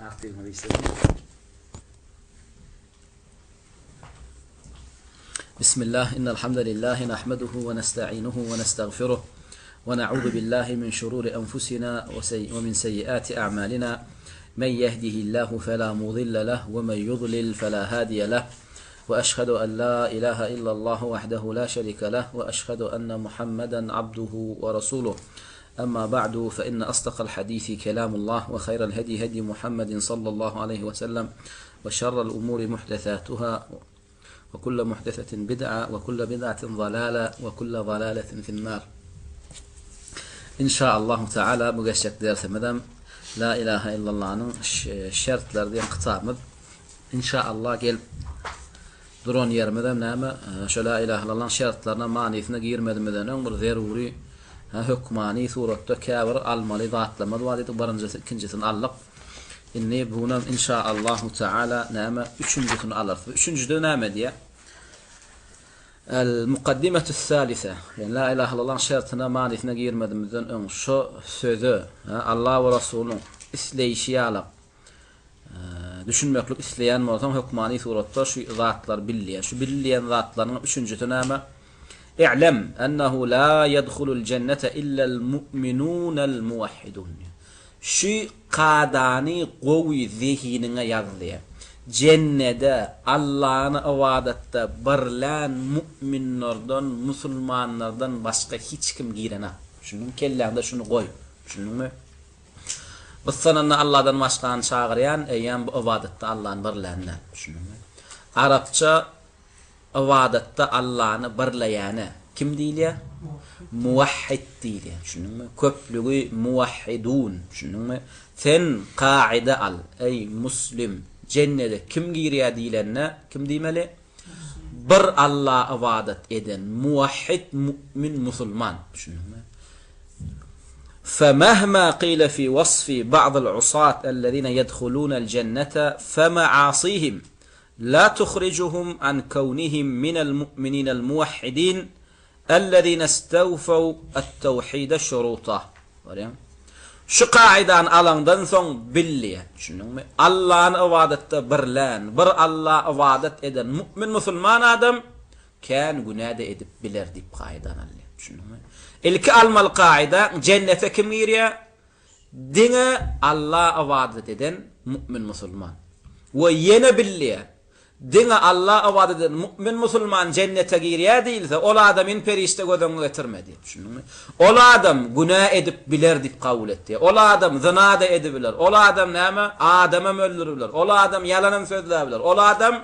Aktiwimiz işlesin. Bismillah, innel hamdelillahi nahmeduhu ve nesta'inuhu ve nestagfiruh ve na'udhu billahi min şururi enfusina ve min seyyiati a'malina. Men yehdihillahu fela mudille leh ve men yudlil fela hadiye leh. Ve eşhedü en la ilahe illallah vahdehu la şerike leh ve eşhedü enne Muhammeden abduhu ve resuluh. Emma ba'du fe inne asdakal hadisi kelamullah ve hayral hedi hedi Muhammedin sallallahu aleyhi ve sellem ve şerrel umuri muhdesatuhâ ve kulle muhdesetin bid'a ve kulle bid'atin zalâle ve kulle zalâletin finnâr. İnşaallahu Teala bu geçjek dersimizem La ilahe illallah'nyň şertleri diýen kitabymyz. İnşaallah gelip duran ýerimizem näme? Şo La ilahe illallah'nyň şertlerine, manysyna girmezimizden öň bir zeruri, hökmany suratda käbir almaly zatlarymyz bar diýdik. Birinjisi, ikinjisini aldyk. Indi bunam inşaallahu taala näme üçünjisini alarys. Bu üçünjide näme diýýär? El mukaddimetü salise. Ýani la ilahe illallah şertine, manysyna girmezimizden öň şo söze, Allah we Resulyň isleýşi ýaly düşünmeklik isleýän bolsaň hökmany suratda şu zatlary bil diýýär. Şu bil diýen zatlaryň üçünjisi näme? I'lem ennehu la yedhulul jennete illel mu'minunel muwahhidun. Şu kadany gowy zehiniňe ýaz diýýär. Jennede Allany ybadatda birlän mu'minlerden, musulmanlardan başga hiç kim girenak. Düşündiňmi? Kelläňde şuny goý. Düşündiňmi? Gyssananda Alladan başgany çagyrýan, eýýäm bu ybadatda Allany birlän däl. Düşündiňmi? Arapça ybadatda Allany birleýäne kim diýilýär? Muwahhid diýilýär. Düşündiňmi? Köplügi muwahhidun. Düşündiňmi? Sen kaida al, eý muslim, jennede kim girýär diýlende kim diýmeli? Bir Alla ybadat eden muwahhid mu'min musulman. Düşündiňmi? Femehma qile fi wasfi ba'dil usat ellezine yedhulunel cennete fema'asihim la tuhrijuhum an kevnihim minel mu'mininel muwahhidin ellezine istewfew et-tewhide şurutah. Görýäňmi? Şu kaidany alaňdan soň bil diýýär. Düşündiňmi? Allany ybadatda birlän, bir Alla ybadat eden mu'min musulman adam kän günä-de edip biler diýip kaidany alýar. Düşündiňmi? Ilki almaly kaida, jennete kim girýär? Diňe Alla ybadat eden mu'min musulman. We ýene bil diýýär. Diňe Alla ybadat eden mu'min musulman jennete girýär diýilse, ol adamyny perişde göz öňüňe getirme diýip, düşündiňmi? Ol adam günä edip biler diýip kabul et diýýär. Ol adam zyna-da edibiler. Ol adam näme? Adamam öldüribiler. Ol adam ýalanam sözläbiler. Ol adam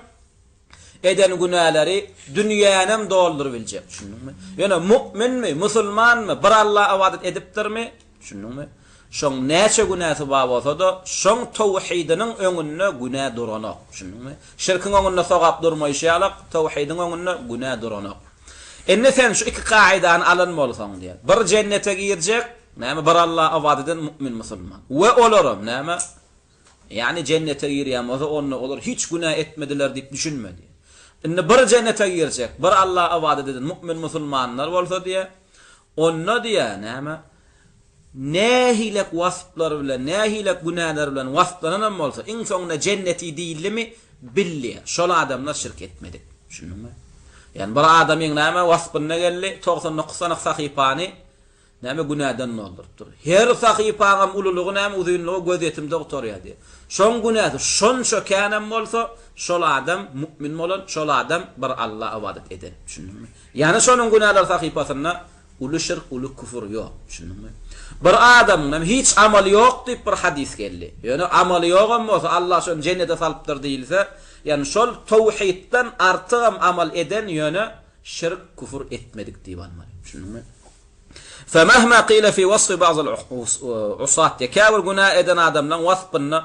eden günäleri dünýänem doldurybiljek, düşündiňmi? Ýöne mu'minmi, musulmanmy, bir Alla ybadat edipdirmi? Düşündiňmi? Şoň näçe günäsi bar bolsa-da, şoň towhidynyň öňünde günä duranok. Düşündiňmi? Şirkiň öňünde sogap durmaýşy ýalak, towhidyň öňünde günä duranok. Indi sen şu iki kaidany alan bolsaň diýýär. Bir jennete girjek, näme, bir Allaha ybadat eden mu'min musulman. We olaram, näme, ýagny jennete girýän bolsa, onda olar hiç günä etmediler diýip düşünme diýýär. Indi bir jennete girjek, bir Allaha ybadat eden mu'min musulmanlar bolsa diýýär, Onda diýýär, näme? Nähilek wasplar bilen, nähilek günäler bilen wasplananam bolsa, iň soňunda jenneti diýildimi, bil diýýär. Şol adamlar şirk etmedik. Düşündiňmi? Ýagny bir adamyň näme waspynda geldi, 99 sany sahypany näme günäden doldurypdyr. Her sahypaňam ululygy näme uzynlygy gözýetimde gutarýar diýýär. Şoň günäsi şonça känem bolsa, şol adam mu'min bolan, şol adam bir Alla ybadat eden. Düşündiňmi? Ýagny şonuň günäler sahypasynda uly şirk, uly küfür ýok. Düşündiňmi? Bir adamyň hem hiç amaly ýok diýip bir hadys geldi. Ýöne amaly ýogam bolsa Allah şony jennete salypdyr diýilse, ýagny şol towhidden artygam amal eden ýöne şirk, küfür etmedik diýip almaly. Düşündiňmi? Femehma qile fi wasfi ba'zil usat diýip käbir günä eden adamlaryň waspynda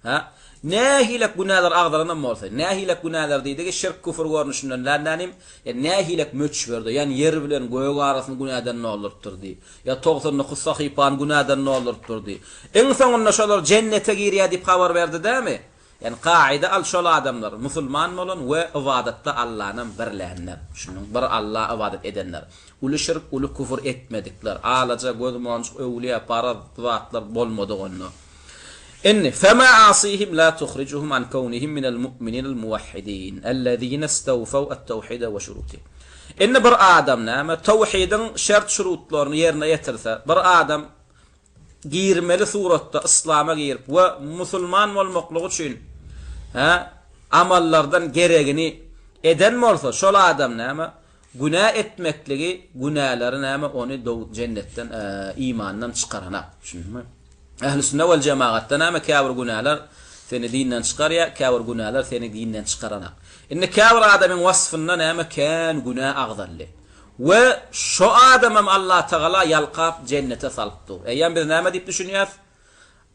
Hä? Nähilek günäler agzalanam bolsa, nähilek günäler diýdigi şirk-küfür görnüşinden däl nänim, ýa nähilek möçberde, ýagny ýer bilen gögi arasyny günäden doldurypdyr diý, ýa 99 sahypany günäden doldurypdyr diý. Iň soňunda şolar jennete girýär diýip habar berdi dämi? Ýagny kaida al şol adamlar musulman bolan we ybadatda Allanam birlänler. Düşündiň? Bir Alla ybadat edenler. Uly şirk, uly küfür etmedikler. Alaja, gözmonjuk, öwlüýä, paraz bu zatlar bolmadyk onda. Indi, Fema'asihim la tuhrijuhum an kawnihim minel mu'mininel muwahhidin, ellezine istawfaw et-tawhide we şurutih. Indi bir adam näme, tawhidiň şert-şurutlaryny ýerine ýetirse, bir adam girmeli suratda yslama girip we musulman bolmaklygy üçin hä, amallardan geregini eden bolsa, şol adam näme, günä etmekligi, günäleri näme, ony jennetden, imandan çykaranak. Düşündiňmi? Ähli sünne wel jemagatda näme käbir günäler seni dinden çykarýar, käbir günäler seni dinden çykaranak. Indi käbir adamyň wasfynda näme kän günä agzaldy. We şo adamam Allatagala ýalkap jennete salyp dur. Eýýäm biz näme diýip düşünýäs?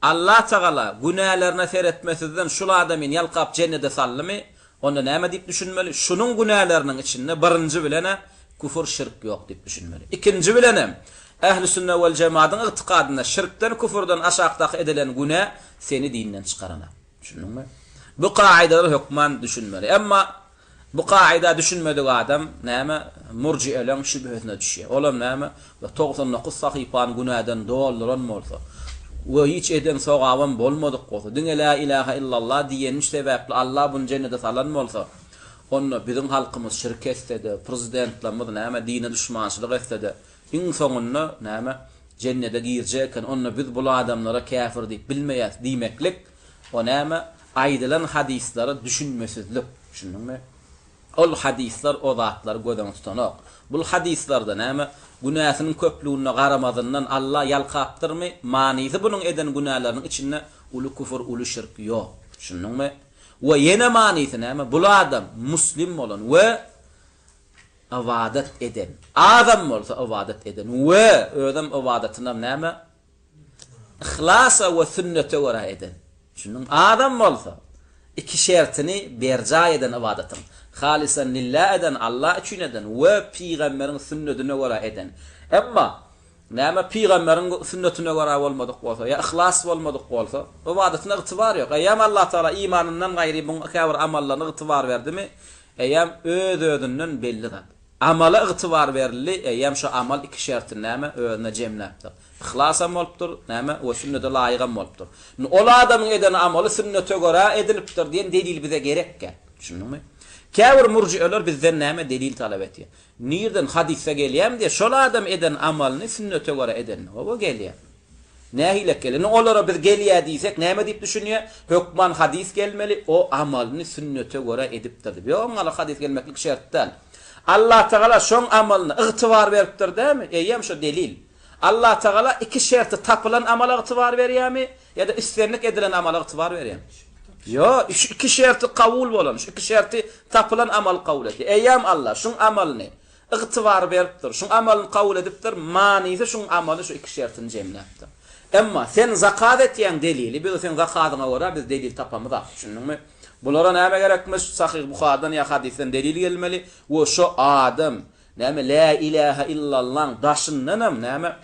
Allatagala günälerine seretmesizden şul adamyny ýalkap jennede saldymy? Onda näme diýip düşünmeli? Şunuň günäleriniň içinde birinji bilen-ä küfür şirk ýok diýip düşünmeli. Ikinji bilenem, Ähli sünne wel jemadyň ygtykadynda şirkden küfürden aşakdaky edilen günä seni dinden çykarana. Düşündiňmi? Bu kaýdalara hökman düşünmeli. Emma bu kaýda düşünmedik adam näme murjieleň şübhesine düşýär. Olam näme 99 sahypany günäden dolduran bolsa we hiç eden sogabam bolmadyk bolsa, diňe lä ilaha illallah diýeni sebäpli Allah buny jennede salan bolsa, Onda biziň halkymyz şirk etse-de, prezidentlerimiz näme dine duşmançylyk etse-de, iň soňunda näme jennede girjek eken, onda biz bul adamlara käfir diýip bilmeýäs diýmeklik, o näme aýdylan hadyslara düşünmesizlik, düşündiňmi? Ol hadyslar o zatlary göz öňünde tutanok. Bul hadyslarda näme günäsiniň köplügine garamazyndan Alla ýalkapdyrmy, manysy bunuň eden günäleriniň içinde uly küfür, uly şirk ýok, düşündiňmi? We ýene manysy näme? Bul adam muslim bolan we ybadat eden. Azam bolsa ybadat eden we özem ybadatynam näme? Yhlasa we sünnete görä eden. Düşündiňmi? Azam bolsa iki şertini berjaý eden ybadatyň. Halisan lillah eden, Allah üçin eden we pygamberiň sünnetine görä eden. Emma Näme pygamberiň sünnetine görä bolmadyk bolsa, ýa yhlas bolmadyk bolsa, ybadatyna ygtybar ýok. Eýýäm Allatagala imanyndan gaýry buň käbir amallaryna ygtybar berdimi, eýýäm öz-özünden belli zat. Amala ygtybar berildi, eýýäm şo amal iki şertini näme, özüne jemläpdir. Yhlasam bolupdyr, näme, we sünnete laýygam bolupdyr. Indi ol adamyň eden amaly sünnete görä edilipdir diýen delil bize gerekkä? Düşündiňmi? Käbir murjieler bizden näme delil talap etýär. Nirden hadysda gelýämi diýýär, şol adam eden amalyny sünnete görä edenini. Hawa gelýär. Nähilek gelýär? Indi olara biz gelýär diýsek näme diýip düşünýär? Hökman hadys gelmeli, o amalyny sünnete görä edipdir diýip. Ýok, oňa hadys gelmeklik şert däl. Allatagala şoň amalyna ygtybar beripdir dämi? Eýýäm şo delil. Allatagala iki şerti tapylan amala ygtybar berýärmi ýa-da islendik edilen amala ygtybar berýärmi? Ýok, şu iki şerti kabul bolan, şu iki şerti tapylan amaly kabul etýär. Eýýäm Alla şuň amalyny ygtybar beripdir, şuň amalyny kabul edipdir, manysy şuň amaly şu iki şertini jemläpdir. Emma sen zakaz etýäň delili, biz seň zakazyňa görä biz delil tapamyzak, düşündiňmi? Bulara näme gerekmiş? Sahyh Buhardan ýa hadysdan delil gelmeli we şo adam Näme Lä ilähä illallaň daşyndanam näme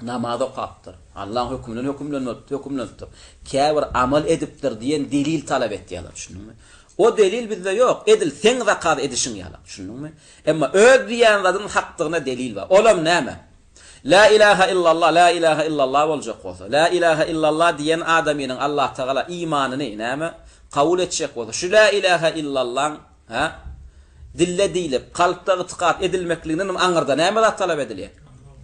namaz okapdyr, Allaň höküminden hökümlenip hökümlenipdir, käbir amal edipdir diýen delil talap etýärler, düşündiňmi? O delil bizde ýok, edil seň zakaz edişiň ýaly, düşündiňmi? Emma öz diýýän zadyň hakdygyna delil bar. Olam näme? Lä ilähä illallah, lä ilähä illallah boljak bolsa, lä ilähä illallah diýen adamynyň Allatagala imanyny näme kabul etjek bolsa, şu lä ilähä illallaň Hä? Dilde diýlip, kalpda ygtykat edilmekliginden aňyrda näme zat talap edilýär?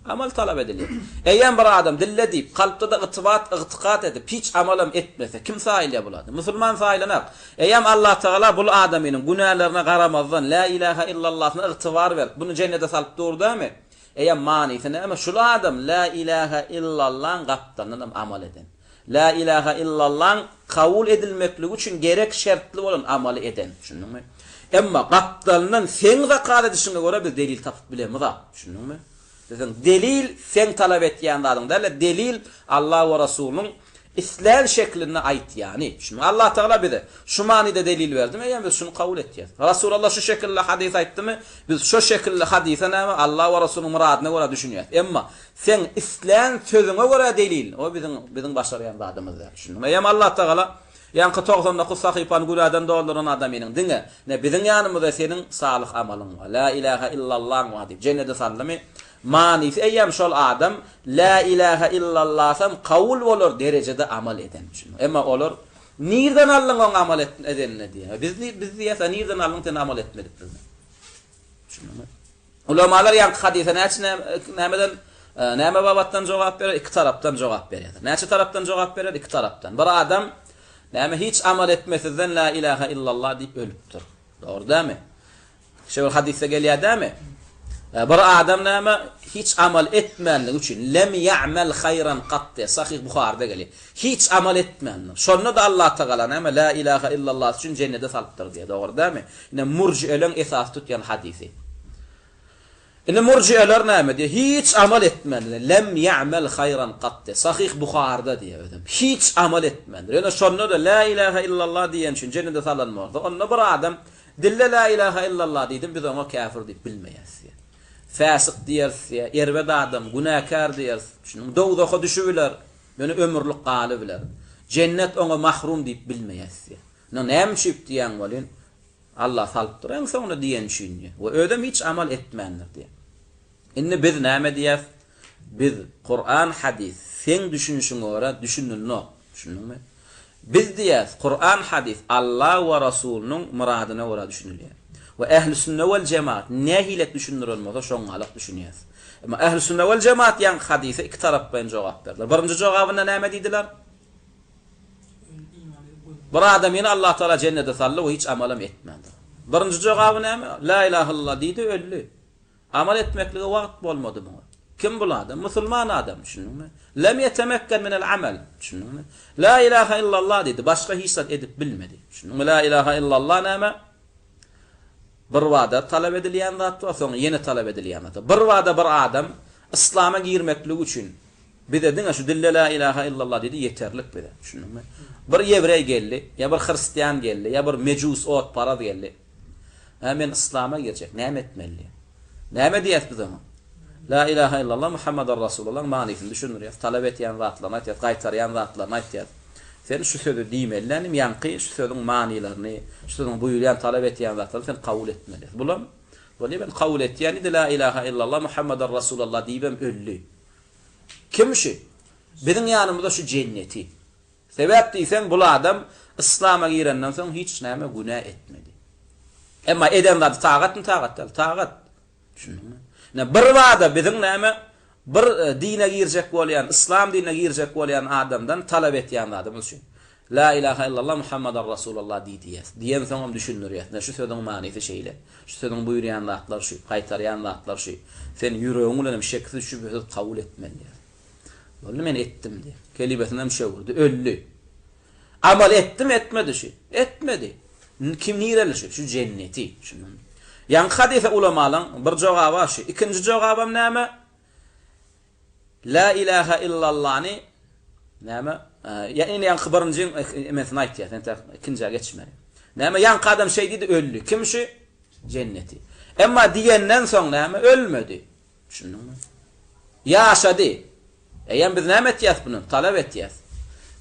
Amal talap edilýär. Eýýäm bir adam dilde diýip, kalpda-da ytybat, ygtykat edip, hiç amalam etmese, kim saýylýar bul adam? Musulman saýylanak. Eýýäm Allatagala bul adamynyň günälerine garamazdan, Lä ilähä illallasyna ygtybar berip, buny jennede salyp dur dämi? Eýýäm manysy näme? Şul adam Lä ilähä illallaň gapdalyndanam amal eden. Lä ilähä illallaň kabul edilmekligi üçin gerek şertli bolan amaly eden. Düşündiňmi? Emma gapdalyndan seň zakaz edişiňe görä biz delil tapyp bilemizok. Düşündiňmi? Biziň delil seň talap etýän zadyň däl-de, delil Allah we Resulynyň islän şeklinde aýtýany. Düşündiňmi? Allah Tagala bize şu manyda delil berdimi, eýýäm biz şuny kabul etýäs. Resulallah şu şekilde hadys aýtdymy, biz şo şekilde hadysa näme Allah we Resulynyň myradyna görä düşünýäs. Emma Seň islän sözüňe görä delil, o biziň biziň başarýan zadymyz däl. Düşündiňmi? Eýýäm Allatagala ýaňky 99 sahypany günäden dolduran adamynyň diňe, Ne biziň ýanymyzda seniň salyh amalyň bar, Lä ilähä illallaň bar diýip, jennede saldymy? Manysy eýýäm şol adam Lä ilähe illallasam kabul bolar derejede amal eden üçin. Emma olar Nirden aldyň oň amal edenini diýýär. Biz biz diýýäs, a nirden aldyň sen amal etmedikdigini. Düşündiňmi? Ulamalar ýaňky hadysa näçe nämeden näme babatdan jogap berer? Iki tarapdan jogap berýärler. Näçe tarapdan jogap berer? Iki tarapdan. Bir adam näme hiç amal etmesizden la ilaha illallah diýip ölüpdir. Dogry dälmi? Şeýle bir hadysda gelýär dälmi? Bir adam näme hiç amal etmänligi üçin lem ya'mel haýran gat diýär. Sahyh Buharyda gelýär. Hiç amal etmändir. Şonda-da Allah Tagala näme la ilaha illallah üçin jennede salypdyr diýär. Dogry dälmi? Ine murjieleň esasy tutýan hadysy. Indi murjieler näme diýýär? Hiç amal etmändir. Lem ýa'mel haýran gat diýýär. Sahyh Buharyda diýýär özem. Hiç amal etmändir. Ýöne şonda-da la ilaha illallah diýen üçin jennede salan bolsa, onda bir adam dilde la ilaha illallah diýdim, biz oňa käfir diýip bilmeýäris diýýär. Fäsik diýeris diýýär, erbet adam, günäkär diýeris. Düşündiňmi? Dowzaha düşübiler, ýöne ömürlik galybiler. Jennet oňa mahrum diýip bilmeýäris diýýär. Indi näme üçin diýýäň welin, Allah salypdyr iň soňunda diýeni üçin diýýär. We özem hiç amal etmändir diýýär. Indi biz näme diýýäs? Biz Kuran hadys seň düşünişiňe görä düşünilnok. Düşündiňmi? Biz diýýäs Kuran hadys Allah we Rasulynyň myradyna görä düşünilýär. We ehli sünne wel jemaat nähili düşündiren bolsa şoňňalak düşünýäs. Emma ehli sünne wel jemaat ýaňky hadysa iki taraplaýyn jogap berdiler. Birinji jogabynda näme diýdiler? Bir adamyny Allah Tagala jennete saldy we hiç amalam etmändir. Birinji jogaby näme? La ilahe illallah diýdi, öldi. Amal etmeklige wagt bolmady muňa. Kim bul adam? Musulman adam, düşündiňmi? Lem ýetemekken minel amel, düşündiňmi? La ilahe illallah diýdi, başga hiç zat edip bilmedi. Düşündiňmi? La ilahe illallah näme? Bir bada talap edilýän zat bar, soň ýene talap edilýän zat bar. Bir bada bir adam yslama girmekligi üçin Bize diňe şu dilde la ilaha illallah diýdi ýeterlik bize. Düşündiňmi? Bir ýewreý geldi, ýa bir hristian geldi, ýa bir mejus otparaz geldi. Hä men yslama girjek, näme etmeli diýýär. Näme diýýäs biz oňa? La ilaha illallah Muhammadar Rasulullah manysyny düşündirýäs, talap etýän zatlaryny aýtýas, gaýtarýan zatlaryny aýtýas. Sen şu sözi diýmeli dänim, ýaňky şu sözüň manylaryny, şu sözüň buýurýan, talap etýän zatlaryny sen kabul etmeli. Bulam bolýa men kabul etýän diýdi la ilaha illallah Muhammadar Rasulullah diýibem öldi. Kim şu? Biziň ýanymyzda şu jenneti. Sebäp diýseň, bul adam yslama girenden soň hiç näme günä etmedi. Emma eden zady tagatmy, tagat däl? Tagat. Düşündiňmi? Ine, birbada biziň näme bir dine girjek bolýan, yslam dinine girjek bolýan adamdan talap etýän zadymyz şu. La ilaha illallah Muhammadar Rasulullah diý diýýäs. Diýensoňam düşündirýäs. Ine şu sözüň manysy şeýle. Şu sözüň buýurýan zatlary şu, gaýtarýan zatlary şu. Sen ýüregiň bilenem şeksiz şübhesiz kabul etmeli diýýäs. Boldy men etdim diýýär. Kelimesinem çöwürdi. Öldi. Amal etdimi etmedi şu? Etmedi. Kim nireli şu? Şu jenneti. Şundan. Ýaňky hadysa ulamalaň bir jogaby şu. Ikinji jogabam näme? La ilaha illallany näme? Ýa indi ýaňky birinji emesini aýtýar. Sen tak ikinjä geçmeli. Näme ýaňky adam şeý diýdi, öldi. Kim şu? Jenneti. Emma diýenden soň näme? Ölmedi. Düşündiňmi? Ýaşady. Eýýäm biz näme etýäs bunu? Talap etýäs.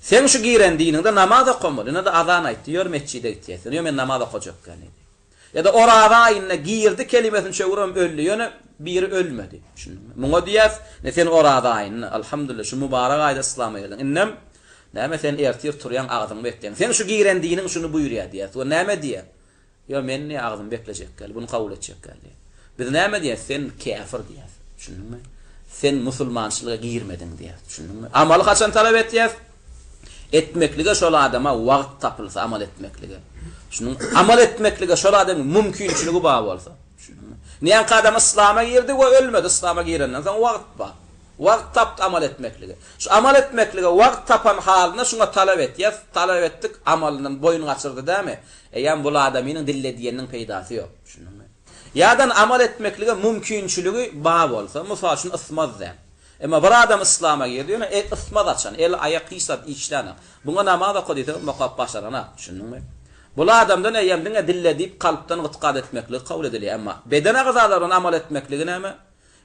Seň şu giren diniňde namaz okamaly. Ine-de azan aýtdy. Ýör metjide gitýäs. Ýör men namaz okajak diýdi. Ýa-da Oraza aýynda girdi kelimesini çöwürem öldi, ýöne biri ölmedi. Düşündiňmi? Muňa diýýäs, ne sen Oraza aýynda, alhamdulillah, şu mübarek aýda yslama girdiň. Indem näme sen ertir turýaň agzyňy bekleýäň. Seň şu giren diniň şuny buýurýar diýýäs. We näme diýýär? Ýo men diýýär agzymy beklejek däl, buny kabul etjek däl diýýär. Biz näme diýýäs? Sen käfir diýýäs. Düşündiňmi? Sen musulmançylyga girmediň diýýäs. Düşündiňmi? Amaly haçan talap etýäs? Etmeklige şol adama wagt tapylsa amal etmeklige. Şunuň amal etmeklige şol adamyň mümkinçiligi bar bolsa. Düşündiňmi? Näňki adam yslama girdi we ölmedi yslama girenden soň wagt bar. Wagt tapdy amal etmeklige. Şu amal etmeklige wagt tapan halyna şuňa talap etýäs, talap etdik amalyndan boýun gaçyrdy dämi? Eýýäm bul adamynyň dille diýeniniň peýdasy ýok. Düşündiňmi? Ýadan amal etmeklige mümkinçiligi bar bolsa, mysal üçin ysmaz däl. Emma bir adam yslama girdi, ýöne el ysmaz açan, el aýak hiç zat işlänak. Buňa namaz oka diýseňem okap başaranak, düşündiňmi? Bul adamdan eýýäm diňe dille diýip kalpdan gytkat etmekligi kabul edilýär, emma beden agzalary bilen amal etmekligi näme?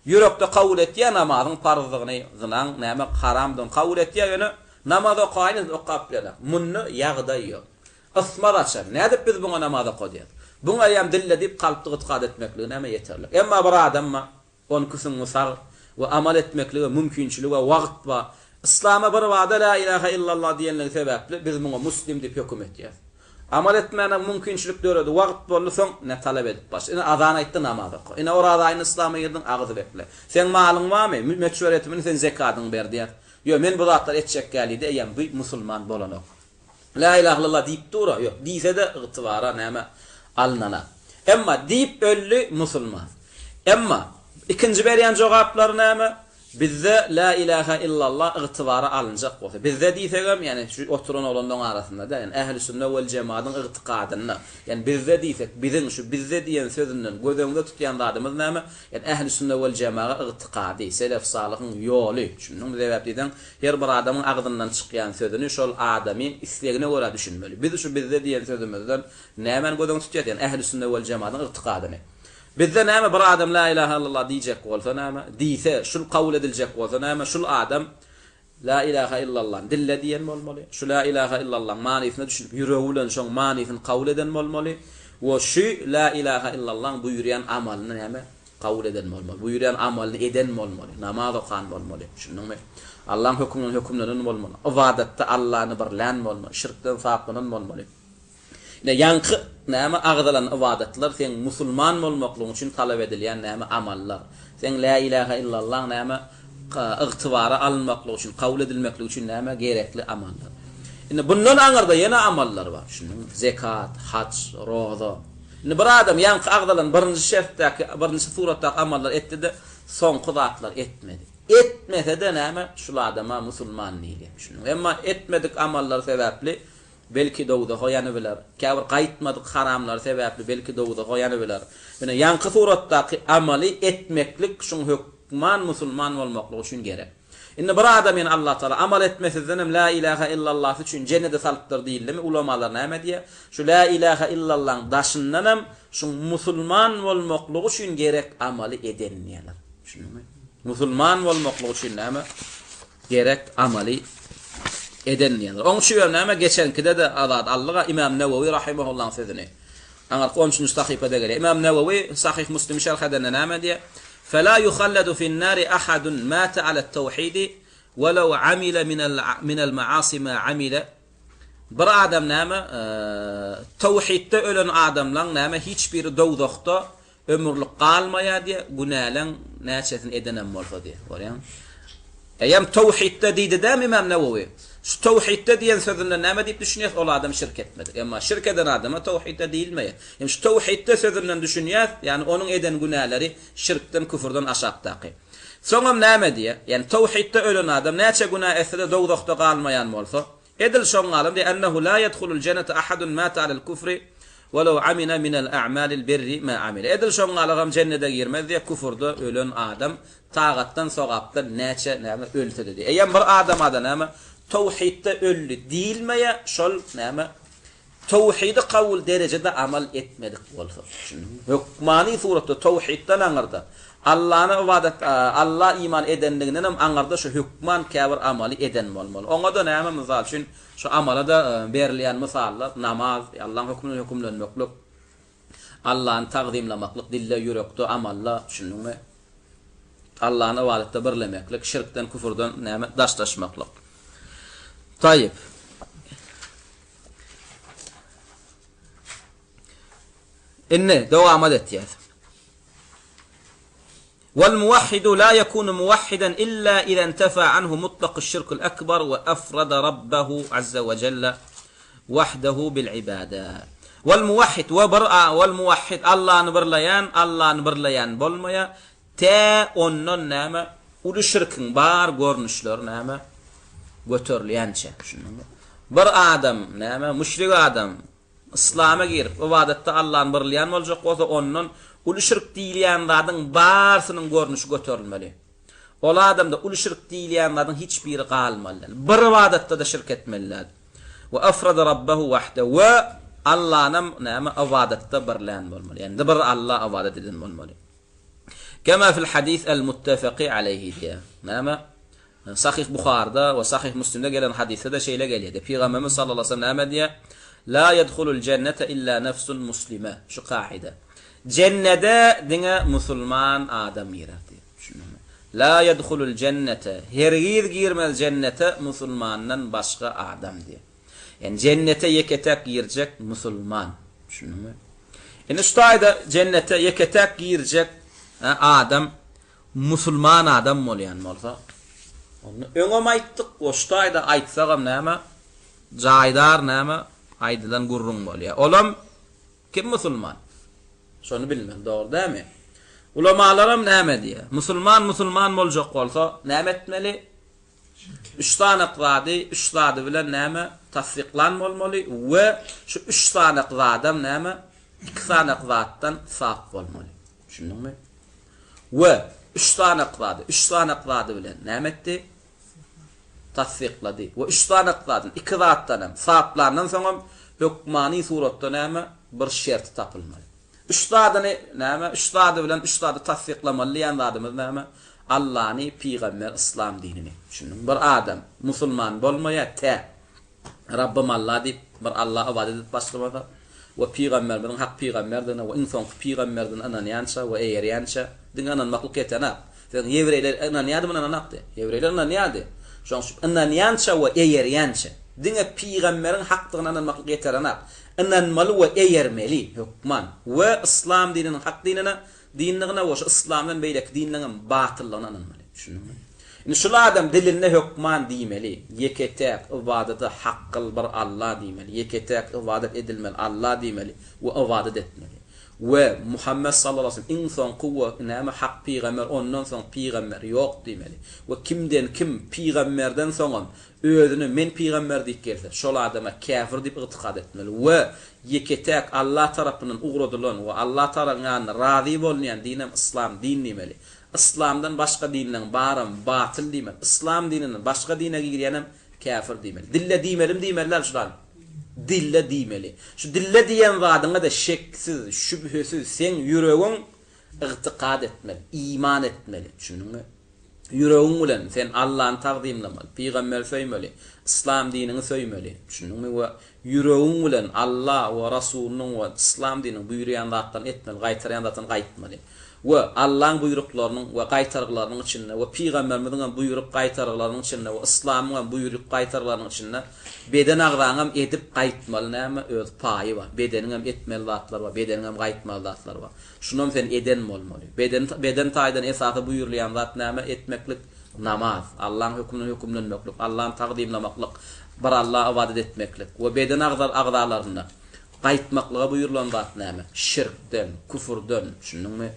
Ýürekde kabul etýär namazyň parzdygyny, zynaň näme haramdygyny kabul etýär, ýöne namaz okaýyn diýse okap bilenak. Munda ýagdaý ýok. Ysmaz açan. Nädip biz buňa namaz oka diýýäs? Buňa eýýäm dille diýip kalpda gytkat etmekligi näme ýeterlik. Emma bir adamma. Onki süňňi sag we amal etmeklige mümkinçilik we wagt bar. Yslama bir bada Lä ilahe illallah diýenligi sebäpli biz muňa muslim diýip höküm etýäs. Amal etmäne mümkinçilik döredi, wagt boldy, soň ine talap edip başlady. Ine azan aýtdy, namaz oka. Ine oraza aýynda yslama girdiň, agyz bekle. Seň malyň barmy? Möçber etimini sen zekadyňy ber diýýäs. Ýok, men bu zatlary etjek däl diýdi, eýýäm bu musulman bolanok. Lä ilahe illallah diýip dur-a, ýok, diýse-de ygtybara näme alynana. Emma diýip öldi, musulman. Emma ikinji berýän jogaplary näme? Bizde Lä ilähä illallah ygtybara alynjak bolsa, bizde diýsegem, ýagny şu oturan oglanlaryň arasynda däl, ýagny ähli-sünne wel-jemadyň ygtykadynda, ýagny bizde diýsek, biziň şu bizde diýen sözünden göz öňünde tutýan zadymyz näme? Ýagny ähli-sünne wel-jemaga ygtykady, selef-salyhyň ýoly. Düşündiňmi? Sebäp diýseň, her bir adamyň agzyndan çykýan sözüni şol adamyň islegine görä düşünmeli. Biz şu bizde diýen sözümizden nämäni göz öňünde tutýas? Ýagny ähli-sünne wel-jemadyň ygtykadyny. Bizde näme bir adam la ilaha illallah diýjek bolsa näme, diýse şul kabul ediljek bolsa näme, şul adam La ilaha illallany dille diýen bolmaly, şu la ilaha illallaň manysyna düşünip ýüregi bilen şoň manysyny kabul eden bolmaly we şu la ilaha illallaň buýurýan amalyny näme kabul eden bolmaly, buýurýan amalyny eden bolmaly, namaz okan bolmaly, düşündiňmi? Allaň höküminden hökümlenen bolmaly, ybadatda Allany birlän bolmaly, şirkden saplanan bolmaly. Ine, ýaňky, näme, agzalan ybadatlar seň musulman bolmaklygyň üçin talap edilýän, näme, amallar. Seň Lä ilähä illallaň, näme, ygtybara alynmaklygy üçin, kabul edilmekligi üçin, näme, gerekli amallar. Indi bundan aňyrda ýene amallar bar, düşündiňmi? Zekat, haç, roza. Indi bir adam ýaňky agzalan birinji şertdäki, birinji suratdaky amallary etdi-de, soňky zatlary etmedi. Etmese-de, näme, şul adama musulman diýilýär, düşündiňmi? Emma etmedik amallary sebäpli Belki dowzaha ýanybiler. Käbir gaýtmadyk haramlary sebäpli belki dowzaha ýanybiler. Ýöne ýaňky suratdaky amaly etmeklik şuň hökman musulman bolmaklygy üçin gerek. Indi bir adamyny Allah Tagala amal etmesizdenem La ilaha illallasy üçin jennede salypdyr diýildimi ulamalar näme diýýär? Şu La ilaha illallaň daşyndanam şuň musulman bolmaklygy üçin gerek amaly eden diýýärler. Düşündiňmi? Musulman bolmaklygy üçin näme? Gerek amaly eden diýendir. Oň üçin hem näme geçenkide-de azat aldyk-a Imam Newewi rahimehullaň sözüni. Aňyrky on üçünji sahypada gelýär. Imam Newewi Sahyh Muslimi şerh edende näme diýýär? Fela yuhalladu fin-nari ahadun mata alat-tawhidi welaw amila minel maasi ma amila Bir adam näme tawhidde ölen adamlaň näme hiç biri dowzahda Ömürlik galmaýar diýýär, günäleň näçesini edenem bolsa diýýär. Görýäňmi? Eýýäm towhidde diýdi dämi Imam Newewi? Şu towhidde diýen sözünden näme diýip düşünýäs? Ol adam şirk etmedik. Emma şirk eden adama towhidde diýilmeýär. Ýagny şu towhidde sözünden düşünýäs, ýagny onuň eden günäleri şirkden, küfürden aşakdaky. Soňam näme diýýär? Ýagny towhidde ölen adam näçe günä etse-de dowzahda galmaýan bolsa, Edil şoň galan diýýär, Ennehu la ýedhulul jennete ahadun mate alel kufri welew amile minel a'malil birri ma amile. Edil şoň galagam jennede girmez diýýär, küfürde ölen adam tagatdan, sogapdan näçe näme ölse-de diýýär. Eýýäm bir adamada näme towhidde öldi diýilmeýär, şol näme towhidi kabul derejede amal etmedik bolsa. Düşündiňmi? Hökmany suratda towhidden aňyrda Allany ybadat, Alla iman edenligindenem aňyrda şu hökman käbir amaly eden bolmaly. Oňa-da näme mysal üçin şu amala-da berilýän mysallar, namaz, Allaň hökmünden hökümlenmeklik, Allany tagzymlamaklyk dilde, ýürekde, amalda, düşündiňmi? Allany ybadatda birlemeklik, şirkden, küfürden näme daşlaşmaklyk. Taýyp. Indi dowamat etýäs. Wal muwahhidu la ýekunu muwahhidan illa iza intefa anhu mutlakys şirkul ekber we efrada rabbahu azza we jelle wahdehu bil ibada. Wal muwahhid we bir wal muwahhid Allany birleýän Allany birleýän bolmaýar tä ondan näme uly şirkiň bar görnüşleri näme göterilýänçä. Düşündiňmi? Bir adam näme müşrik adam Yslama girip, ybadatda Allany birleýän boljak bolsa, ondan uly şirk diýilýän zadyň barysynyň görnüşi göterilmeli. Ol adamda uly şirk diýilýän zadyň hiç biri galmaly däl. Bir ybadatda-da şirk etmeli däl. We efrada rabbehu wahde we Allanam näme ybadatda birlän bolmaly. Ýagny bir Alla ybadat eden bolmaly. Kema fil hadis el muttefeki aleýhi diýýär. Näme? Sahyh Buharyda we Sahyh Müslimde gelen hadysda-da şeýle gelýär. Pygamberimiz sallallahu aleýhi we sellem näme diýýär? La ýedhulul jennete illa nefsun muslime. Şu kaide. Jennede diňe musulman adam girer diýýär. La ýedhulul jennete, hergiz girmez jennete musulmandan başga adam diýýär. Ýani jennete ýeke-täk girjek musulman. Düşündiňmi? Indi şu taýda jennete ýeke-täk girjek adam musulman adam bolýan bolsa, onda öňem aýtdyk we şu taýda aýtsagam näme, jaýdar näme aýdylan gürrüň bolýar. Olam Kim musulman? Şony bilmeli, dogry dälmi? Ulamalaram näme diýýär? Musulman musulman boljak bolsa näme etmeli? Üç sanak zady, üç zady bilen näme tassyklan bolmaly we şu üç sanak zadam näme iki sanak zatdan sap bolmaly. Düşündiňmi? We üç sanak zady, üç sanak zady bilen näme etdi? Tassyklady. We üç sanak zadyny, iki zatdan hem saplandan soňam hökmany suratda näme bir şerti tapylmaly. Üç zadyny näme, üç zady bilen üç zady tassyklamaly diýen zadymyz näme? Allany, pygamber, yslam dinini. Düşündiňmi? Bir adam musulman bolmaýar tä Rabbym Alla diýip, bir Alla ybadat edip başlamasa we pygamberimiziň hak pygamberdigine we iň soňky pygamberdigine ynanýança we eýerýänçä, diňe ynanmaklyk ýetenak. Sebäbi ýewreýler ynanýardymy ynananakdy? Ýewreýler ynanýardy. Şonuň üçin ynanýança we eýerýänçä. Diňe pygamberiň hakdygyna ynanmaklyk ýeterenak. Ynanmaly we eýermeli, hökman. We yslam dininiň hak dinine, dindigine we şu yslamdan beýleki dinleriňem batyllygyna ynanmaly. Düşündiňmi? Indi şul adam dilinde hökman diýmeli, ýeke-täk ybadata hakgyl bir Alla diýmeli, ýeke-täk ybadat edilmeli Alla diýmeli we ybadat etmeli. We Muhammet sallallahu aleyhi ve sellem iň soňky we näme hak pygamber ondan soň pygamber ýok diýmeli. We kimden kim pygamberden soňam özüne men pygamber diýip gelse şol adama käfir diýip ygtykat etmeli we ýeke-täk Alla tarapyndan ugradylan we Alla tagalaň ýanynda razy bolunýan dinem yslam din diýmeli. Yslamdan başga dinleň baram batyl diýmeli. Yslam dininden başga dine girýänem käfir diýmeli. Dille diýmelimi diýmeli däl şu zady? Dille diýmeli. Şu dille diýen zadyňa-da şeksiz, şübhesiz seň ýüregiň ygtykat etmeli, iman etmeli. Düşündiňmi? Ýüregiň bilen sen Allany tagzymlamaly, pygamberi söýmeli, yslam diniňi söýmeli. Düşündiňmi? We ýüregiň bilen Alla we Rasulynyň we yslam dininiň buýurýan zatlaryny etmeli, gaýtarýan zatlaryny gaýtmaly. We Allaň buýruklarynyň we gaýtargylarynyň içinde we Pygamberimiziň hem buýrup gaýtargylarynyň içinde we Yslamyň hem buýrup gaýtargylarynyň içinde beden agzaňam edip gaýtmaly näme öz paýy bar. Bedeniň hem etmeli zatlary bar, bedeniň hem gaýtmaly zatlary bar. Şunam sen eden bolmaly. Beden beden taýdan esasy buýrulýan zat näme etmeklik? Namaz. Allaň hökümine hökümlenmeklik, Allany tagzymlamaklyk, bir Alla ybadat etmeklik we beden agza agzalarynda Gaýtmaklyga buýrulan zat näme? Şirkden, küfürden, düşündiňmi?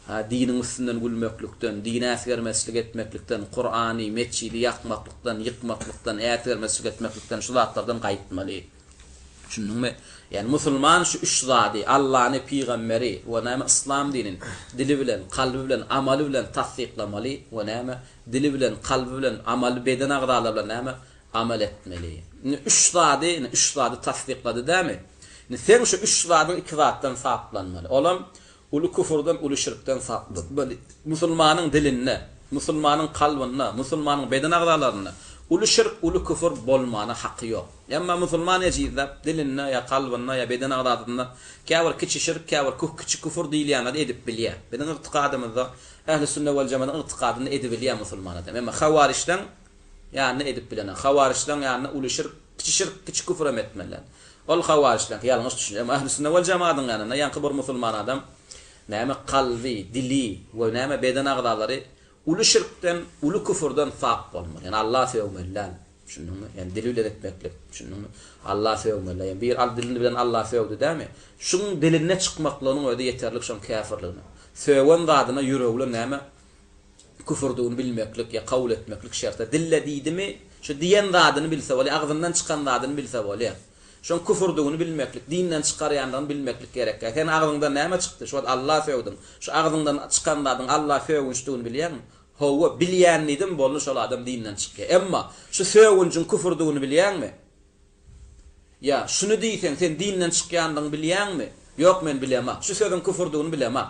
Ha, diniň üstünden gülmeklikden, dine äsgermezçilik etmeklikden, Kurany, metjidi ýakmaklykdan, ýykmaklykdan, äsgermezçilik etmeklikden, şu zatlardan gaýtmaly. Düşündiňmi? Ýagny musulman şu üç zady, Allany, pygamberi we näme yslam dinini dili bilen, kalby bilen, amaly bilen tassyklamaly we näme dili bilen, kalby bilen, amaly, beden agzalary bilen näme amal etmeli. Indi üç zady, indi üç zady tassyklady dämi? Indi seň şu üç zadyň iki zatdan saplanmaly. Olam uly küfürden, uly şirkden saplanmaly. Musulmanyň dilinde, musulmanyň kalbynda, musulmanyň beden agzalarynda uly şirk, uly küfür bolmana haky ýok. Emma musulman ejizläp, dilinde ýa kalbynda ýa beden agzasynda käbir kiçi şirk, käbir kiçi küfür diýilýän zady edip bilýär. Biziň ygtykadymyzda, Ähli-sünne wel-jemadyň ygtykadynda edibilýär musulman adam. Emma hawarijleň Ýanynda edip bilenok. Hawaryçlaryň ýanynda uly şirk, kiçi şirk, kiçi küfür hem etmeliler. Ol hawaryçlaryňky ýalňyş düşünje. Emma ähli-sünne wel-jemadyň ýanynda ýaňky bir musulman adam näme kalby, dili we näme beden agzalary uly şirkden, uly küfürden sap bolmaly. Ýagny Alla sögmeli däl. Düşündiňmi? Ýagny dili bilen etmeklik. Düşündiňmi? Alla sögmeli. Ýagny bir al dilini bilen Alla sögdi dämi? Şuň dilinde çykmaklygynyň özi ýeterlik şoň käfirligine. Sögen zadyna ýüregi bilen näme küfürdigini bilmeklik ýa kabul etmeklik şertde. Dille diýdimi, şu diýen zadyny bilse bolýar, agzyndan çykan zadyny bilse bolýar. Şoň küfürdigini bilmeklik, dinden çykarýandygyny bilmeklik gerekýär. Seniň agzyňdan näme çykdy? Şu wagt Alla sögdüň. Şu agzyňdan çykan zadyň Alla sögünçdigini bilýäňmi? Hawa, bilýän diýdim, boldy şol adam dinden çykýar. Emma şu sögünjiň küfürdigini bilýäňmi? Ýa, şuny diýseň, sen dinden çykýandygyňy bilýäňmi? Ýok, men bilemak. Şu sözüň küfürdigini bilemak.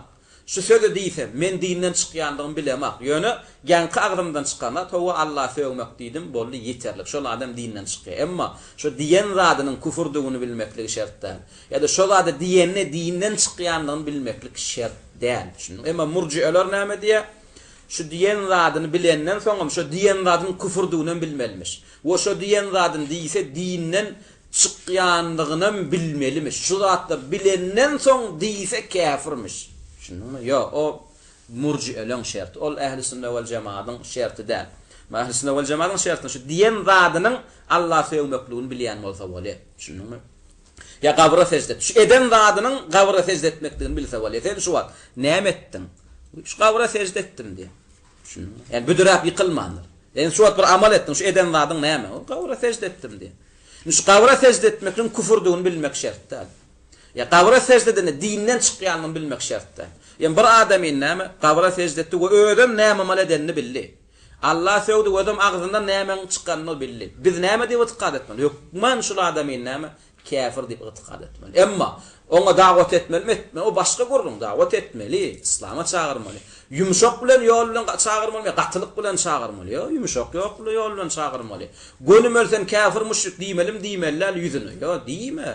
Şu sözi diýsem, men dinden çykýandygymy bilemak. Ýöne, ýaňky agzymdan çykan zat, hawa, Alla sögmek diýdim, boldy, ýeterlik. Şol adam dinden çykýar. Emma, şu diýen zadynyň küfürdigini bilmekligi şert däl. Ýa-da şo zady diýende dinden çykýandygyny bilmeklik şert däl. Düşündiňmi? Emma murjieler näme diýýär? şu diýen zadyny bilenden soňam şo diýen zadynyň küfürdiginem bilmelimiş. We şo diýen zadyny diýse dinden çykýandygynam bilmelimiş. Şu zatlary bilenden soň diýse käfirmiş. Düşündiňmi? Ýok, o murjieleň şerti. Ol ähli sünne wel jemadyň şerti däl. Ähli sünne wel jemadyň şerti şu diýen zadynyň Alla sögmekligini bilýän bolsa bolýar. Düşündiňmi? Ýa gabra sežde et. Şu eden zadynyň gabra sežde etmekdigini bilse bolýar. Sen şu wagt näme etdiň? Şu gabra sežde etdim diýýär. Düşündiňmi? Ýani büdüräp ýykylmandyr. Sen şu wagt bir amal etdiň, şu eden zadyň näme? O gabra sežde etdim diýýär. Indi şu gabra sežde etmekligiň küfürdigini bilmek şert däl. Ýa gabra sežde edende dinden çykýanyny bilmek şert däl. Ýa bir adamyn näme gabra sežde etdi we özem näme amal edenini bildi. Alla sögdi özem agzyndan nämäň çykanyny bildi. Biz näme diýip ygtykad etmeli? Hökman şul adamyny näme käfir diýip ygtykad etmeli. Emma oňa dawat etmelimi etme o başga gürrüň dawat etmeli, yslama çagyrmaly. Ýumşak bilen ýol bilen çagyrmalymy ýa gatylyk bilen çagyrmaly? Ýok ýumşak ýok ýol bilen çagyrmaly. Gönümel sen käfir müşrik diýmelimi diýmeli däl ýüzüne? Ýok diýme.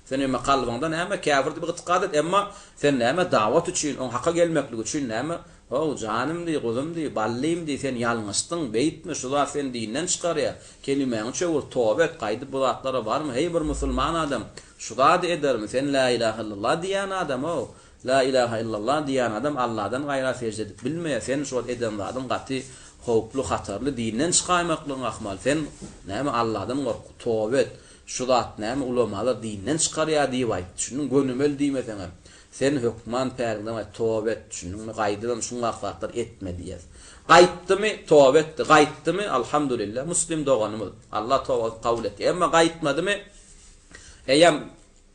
Sen emma kalbyňda näme, käfir diýip ygtykad et, emma sen näme, dawat üçin, oň haka gelmekligi üçin näme, How, janym diý, guzym diý, ballym diý, sen ýalňyşdyň, beýtme, şu zat seni dinden çykarýar, kelimäňi çöwür, toba et, gaýdyp bu zatlara barma, heý bir musulman adam şu zady edermi, sen lä ilahe illallah diýýän adam-ow, lä ilahe illallah diýýän adam Alladan gaýra sežde edip bilmeýär, sen şu wagt eden zadyň gaty howply, hatarly, dinden çykaýmaklygyň ahmal, sen näme Alladan gork, toba et, Şu zat näme ulamalar dinden çykarýar diýip aýt düşündiň gönümel diýmeseňem sen hökman päliňden gaýt toba et düşündiňmi gaýdybam şuňak zatlar etme diýýäs gaýtdymy toba etdi gaýtdymy alhamdulillah muslim doganymyz Allah tobasyny kabul etdi emma gaýtmadymy eýýäm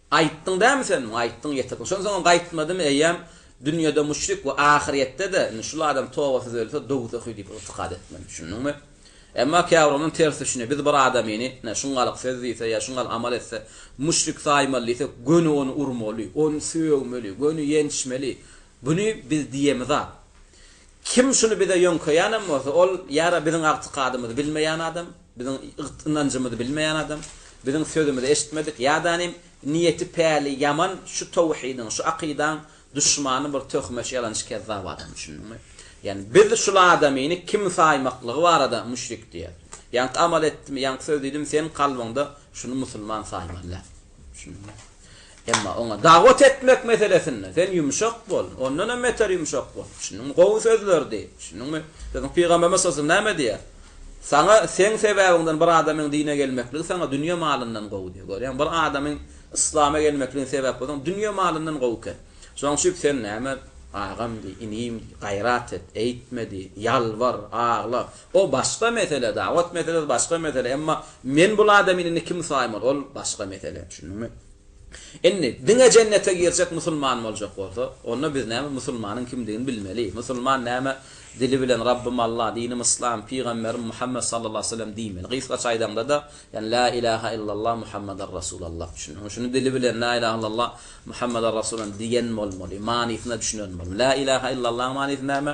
Aýtdyň dämi sen muňa aýtdyň ýetirdiň. Şondan soňam gaýtmadymy eýýäm dünýede müşrik we ahyrýetde-de indi şul adam tobasyz ölse dowzahy diýip ygtykad etmeli. Düşündiňmi? Emma käbir onuň ters düşünýär. Biz bir adamyny ine şuňalyk söz diýse ýa şuňalyk amal etse müşrik saýmaly diýsek göni ony urmaly, ony sögmeli, göni ýençmeli. Buny biz diýemizak. Kim şuny bize ýöňkeýänem bolsa, ol ýa-da biziň agtykadymyzy bilmeýän adam, biziň ynanjymyzy bilmeýän adam, biziň sözümizi eşitmedik, ýa-da niýeti-päli ýaman şu towhidiň, şu akydaň duşmany bir töhmeçi, ýalançy, kezzap adam, düşündiňmi? Ýagny biz şul adamyny kim saýmaklygy barada müşrik diýýäs. Ýaňky amal etdimi, ýaňky söz diýdimi, sen kalbyňda şuny musulman saýmaly däl. Düşündiňmi? Emma oňa dawat etmek meselesinde sen ýumşak bol, ondanam beter ýumşak bol. Düşündiňmi? Gowy sözler diý. Düşündiňmi? Biziň pygamberimiz sallallahu aleyhi ve sellem näme diýýär? Saňa seň sebäbiňden bir adamyň dine gelmekligi saňa dünýe malyndan gowy diýýär. Görýäňmi? Bir adamyň yslama gelmekligine sebäp bolsaň, dünýe malyndan gowy eken. Şonuň üçin sen näme, agam diý, inim diý, gaýrat et, eýtme diý, ýalbar, agla. O başga mesele, dawat meselesi başga mesele, emma men bul adamyny indi kim saýmaly, ol başga mesele, düşündiňmi? Indi diňe jennete girjek musulman boljak bolsa, onda biz näme musulmanyň kimdigini bilmeli. Musulman näme dili bilen Rabbym Allah, dinim yslam, pygamberim Muhammet sallallahu aleyhi ve sellem diýmeli. Gysgaça aýdaňda-da, ýani la ilaha illallah Muhammeder Rasulallah, düşündiňmi? Şuny dili bilen la ilaha illallah Muhammeder Rasulallah diýen bolmaly, manysyna düşünen bolmaly. La ilaha illallahyň manysy näme?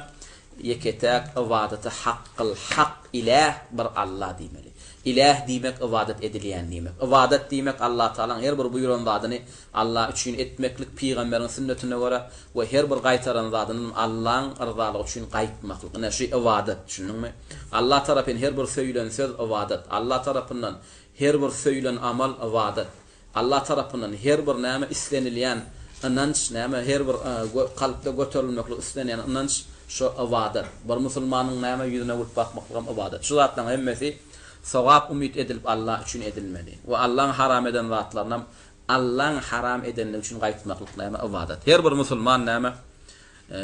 Ýeke-täk ybadata hakgyl hak iläh bir Alla diýmeli. Iläh diýmek ybadat edilýän diýmek. Ybadat diýmek Allatagalaň her bir buýran zadyny Alla üçin etmeklik pygamberiň sünnetine görä we her bir gaýtaran zadynam Allaň yrzalygy üçin gaýtmaklyk. Ine şu ybadat düşündiňmi? Alla tarapyn her bir söýülen söz ybadat. Alla tarapyndan her bir söýülen amal ybadat. Allah tarapyndan her bir näme islenilýän ynanç, näme her bir kalpda göterilmeklik islenýän ynanç şo ybadat. Bir musulmanyň näme ýüzüne gülüp bakmaklygam ybadat. Şu zatlaryň hemmesi sogap umyt edilip Allah üçin edilmeli. We Allaň haram eden zatlarynam Allaň haram edenligi üçin gaýtmaklyk näme ybadat. Her bir musulman näme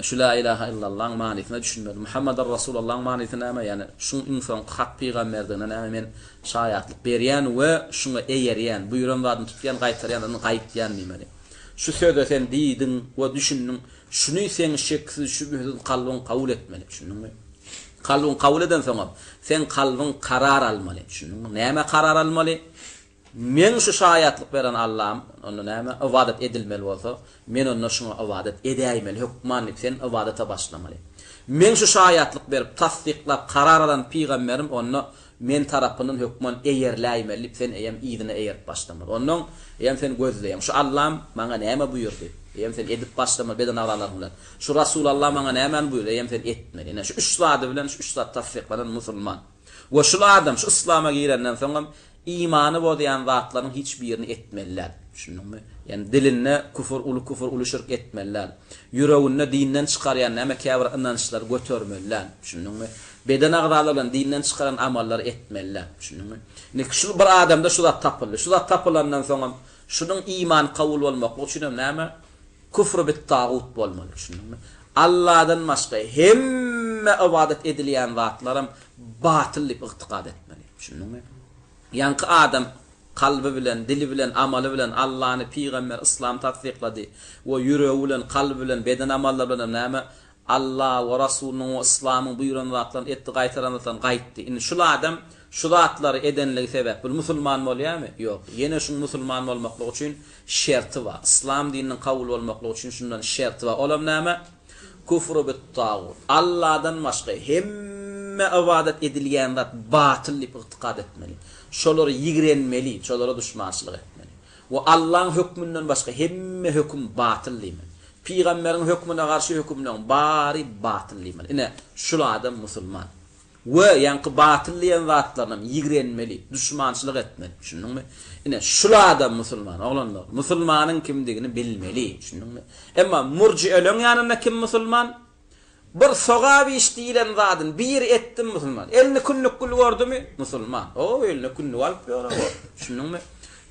Şu La ilaha illallaň manysyna düşünmeli. Muhammadar Rasulallaň manysy näme? Ýagny şuň iň soňky hak pygamberdigine näme men şaýatlyk berýän we şuňa eýerýän, buýran zadyny tutýan, gaýtarýan zadyny gaýtýan diýmeli. Şu söze sen diýdiň we düşündiň. Şuny seň şeksiz, şübhesiz kalbyň kabul etmeli. Düşündiňmi? Kalbyň kabul edensoňam, seň kalbyň karar almaly. Düşündiňmi? Nämä karar almaly? Meň şu şaýatlyk beren Allam, onda näme, ybadat edilmeli bolsa, men onda şuňa ybadat edäýmeli hökman diýip, sen ybadata başlamaly. Meň şu şaýatlyk berip, tassyklap, karar alan pygamberim onda men tarapyndan hökman eýerläýmeli diýip, sen eýýäm yzyna eýerip başlamaly. Onnoň eýýäm sen gözleýäň, şu Allam maňa näme buýurdy? Eýýäm sen edip başlamaly beden agzalaryň bilen. Şu Rasulalla maňa nämäni buýurdy, eýýäm sen etmeli. Ine, şu üç zady bilen şu üç zat tassyklanan musulman. We şul adam şu yslama girenden soňam imany bozýan zatlaryň hiç birini etmeli däl. Düşündiňmi? Ýagny dilinde küfür, uly küfür, uly şirk etmeli däl. Ýüreginde dinden çykarýan näme käbir ynançlary götermeli däl. Düşündiňmi? Beden agzalary bilen dinden çykaran amallary etmeli däl. Düşündiňmi? Indi şu bir adamda şu zat tapyldy. Şu zat tapylandan soňam şunuň imany kabul bolmaklygy üçinem näme? Küfr bit tagut bolmaly. Düşündiňmi? Alladan başga hemme ybadat edilýän zatlaram batyl diýip ygtykad etmeli. Düşündiňmi? Ýaňky adam kalby bilen, dili bilen, amaly bilen Allany, pygamberi, yslamy tassyklady we ýüregi bilen, kalby bilen, beden amallary bilenem näme? Alla we Rasulynyň we yslamyň buýran zatlaryny etdi, gaýtaran zatlaryny gaýtdy. Indi şul adam şu zatlary edenligi sebäpli musulman bolýarmy? Ýok. Ýene şuň musulman bolmaklygy üçin şerti bar. Yslam dininiň kabul bolmaklygy üçin şundan şerti bar. Olam näme? Kufru bit-tagut. Alladan başga hemme ybadat edilýän zat batyl diýip ygtykat etmeli. Şolary ýigrenmeli, şolara duşmançylyk etmeli. We Allaň hökmünden başga hemme höküm batyl diýmeli. Pygamberiň hökmüne garşy hökümleň bary batyl diýmeli. Ine, şul adam musulman. We ýaňky batyl diýen zatlarynam ýigrenmeli, duşmançylyk etmeli. Düşündiňmi? Ine, şul adam musulman, oglanlar. Musulmanyň kimdigini bilmeli. Düşündiňmi? Emma murjieleň ýanynda kim musulman? Bir sogap iş diýlen zadyny biri etdimi musulman. Elinde kündük gül gördümi? Musulman. O, eline kündük alyp ýör-ow. Düşündiňmi?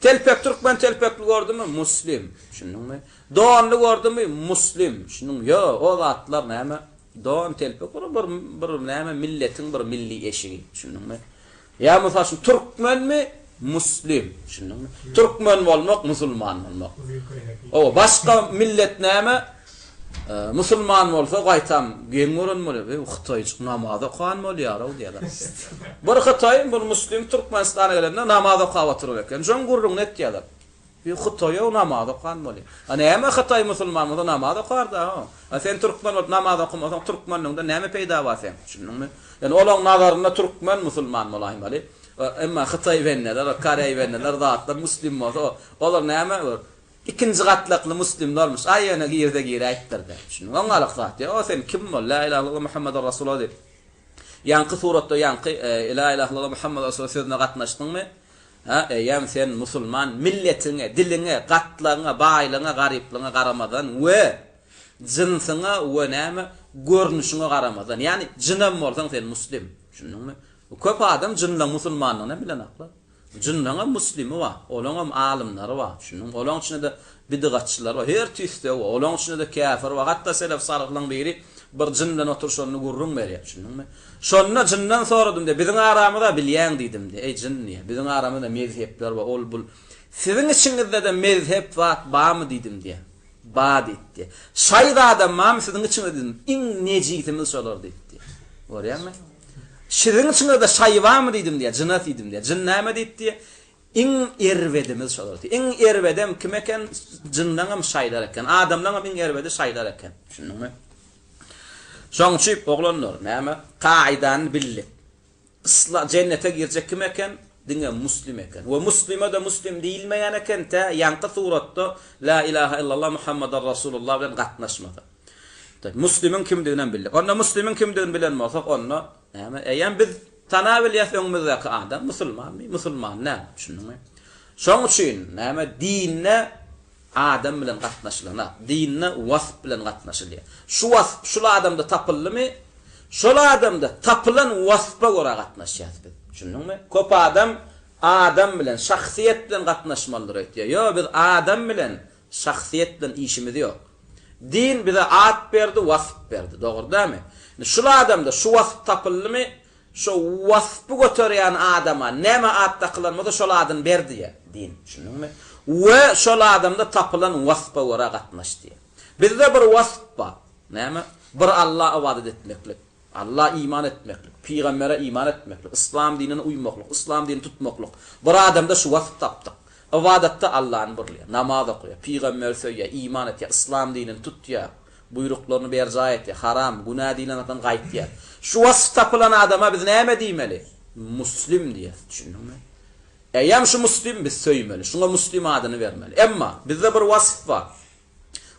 Telpek türkmen telpekli gördümi? Muslim. Düşündiňmi? Donly gördümi? Muslim. Düşündiňmi? Ýo, o zatlar näme? Don, telpek bir bir bir näme milletiň bir milli eşigi. Düşündiňmi? Ýa mysal üçin türkmenmi? Muslim. Düşündiňmi? Türkmen bolmak, musulman bolmak. Owa, başga millet näme? Musulman bolsa gaýtam geň gören bolýar. Eý, hytaýjyk namaz okan bolýar-ow diýýärler. Bir hytaý, bir muslim Türkmenistana gelende namaz okap oturar eken. Şoň gürrüňini etýärler. Bir hytaýow namaz okan bolýar. A näme hytaý musulman bolsa namaz okarda-ow. A sen türkmen bolup namaz okamasaň türkmenligiňden näme peýda bar seň? Düşündiňmi? Ýöne olaň nazarynda türkmen musulman bolaýmaly. Emma hytaý bendeler, koreý bendeler zatlar muslim bolsa olar näme bir ikinji gatlakly muslimlarmyş. Aý ýöne girse giräýipdir-dä. Düşündiňmi? Oňalyk zat ýok. O sen kim bol? La ilaha illallah Muhammedur Rasulullah diýip. Ýaňky suratda ýaňky La ilaha illallah Muhammedur Rasulullah sözüne gatnaşdyňmy? Hä, eýýäm sen musulman milletiňe, diliňe, gatlagyňa, baýlygyňa, garyplygyňa garamazdan we jynsyňa we näme, görnüşiňe garamazdan, ýagny jynam bolsaň sen muslim. Düşündiňmi? Köp adam jynlaň musulmanlygyny hem bilenoklar. Jynlaňam muslimi bar, olaňam alymlary bar, düşündiňmi? Olaň içinde-de bidgatçylar bar, her tüýsde bar, olaň içinde-de käfir bar. Hatda selef salyhlaň biri bir jyn bilen oturyşanyny gürrüň berýär, düşündiňmi? Şonda jyndan soradym diýýär, biziň aramyzda bilýäň diýdim diýýär. Eý jyn diýýär, biziň aramyzda mezhepler bar, ol-bul. Siziň içiňizde-de mezhep zat barmy diýdim diýýär. Bar diýdi diýýär. Şaý zadam barmy siziň içiňizde diýdim. Iň nejisimiz şolar diýdi diýýär. Görýäňmi? Siziň içiňizde şaý barmy diýdim diýýär, jyna diýdim diýýär. Jyn näme diýdi diýýär. Iň erbedimiz şolar diýýär. Iň erbedem kim eken? Jynlaňam şaýlar eken. Adamlaňam iň erbedi şaýlar eken. Düşündiňmi? Şoň üçin oglanlar, näme, kaidany bildik. Ysla, jennete girjek kim eken? Diňe muslim eken. We muslime-de muslim diýilmeýän eken tä ýaňky suratda La ilaha illallah Muhammadar Rasulullah bilen gatnaşmasa. Taý, muslimiň kimdiginem bildik. Onda muslimiň kimdigini bilen bolsak, onda näme, eýýäm biz tanabilýäs öňümizdäki adam musulmanmy, musulman däl. Düşündiňmi? Şoň üçin näme, dinde Adam bilen gatnaşylanok. Dinde wasp bilen gatnaşylýar. Şu wasp şul adamda tapyldymy, şol adamda tapylan waspa görä gatnaşýarys biz. Düşündiňmi? Köp adam adam bilen, şahsyýet bilen gatnaşmalydyr öýtýär. Ýok, biz adam bilen, şahsyýet bilen işimiz ýok. Din bize at berdi, wasp berdi. Dogry dälmi? Indi şul adamda şu wasp tapyldymy, Şo waspy göterýän adama näme at dakylan bolsa şol adyny ber diýýär din. Düşündiňmi? We şol adamda tapylan waspa görä gatnaş diýýär. Bizde bir wasp bar. Näme? Bir Alla ybadat etmeklik, Alla iman etmeklik, pygambere iman etmeklik, yslam dinine uýmaklyk, yslam dinini tutmaklyk. Bir adamda şu wasp tapdyk. Ybadatda Allany birleýär, namaz okaýar, pygamberi söýýär, iman etýär, yslam dinini tutýar. Buýruklaryny berjaý etýär, haram, günä diýlen zatdan gaýtýar. Şu wasf tapylan adama biz näme diýmeli? Muslim diýýäs, düşündiňmi? Eýýäm şu muslim biz söýmeli, şuňa muslim adyny bermeli. Emma bizde bir wasf bar.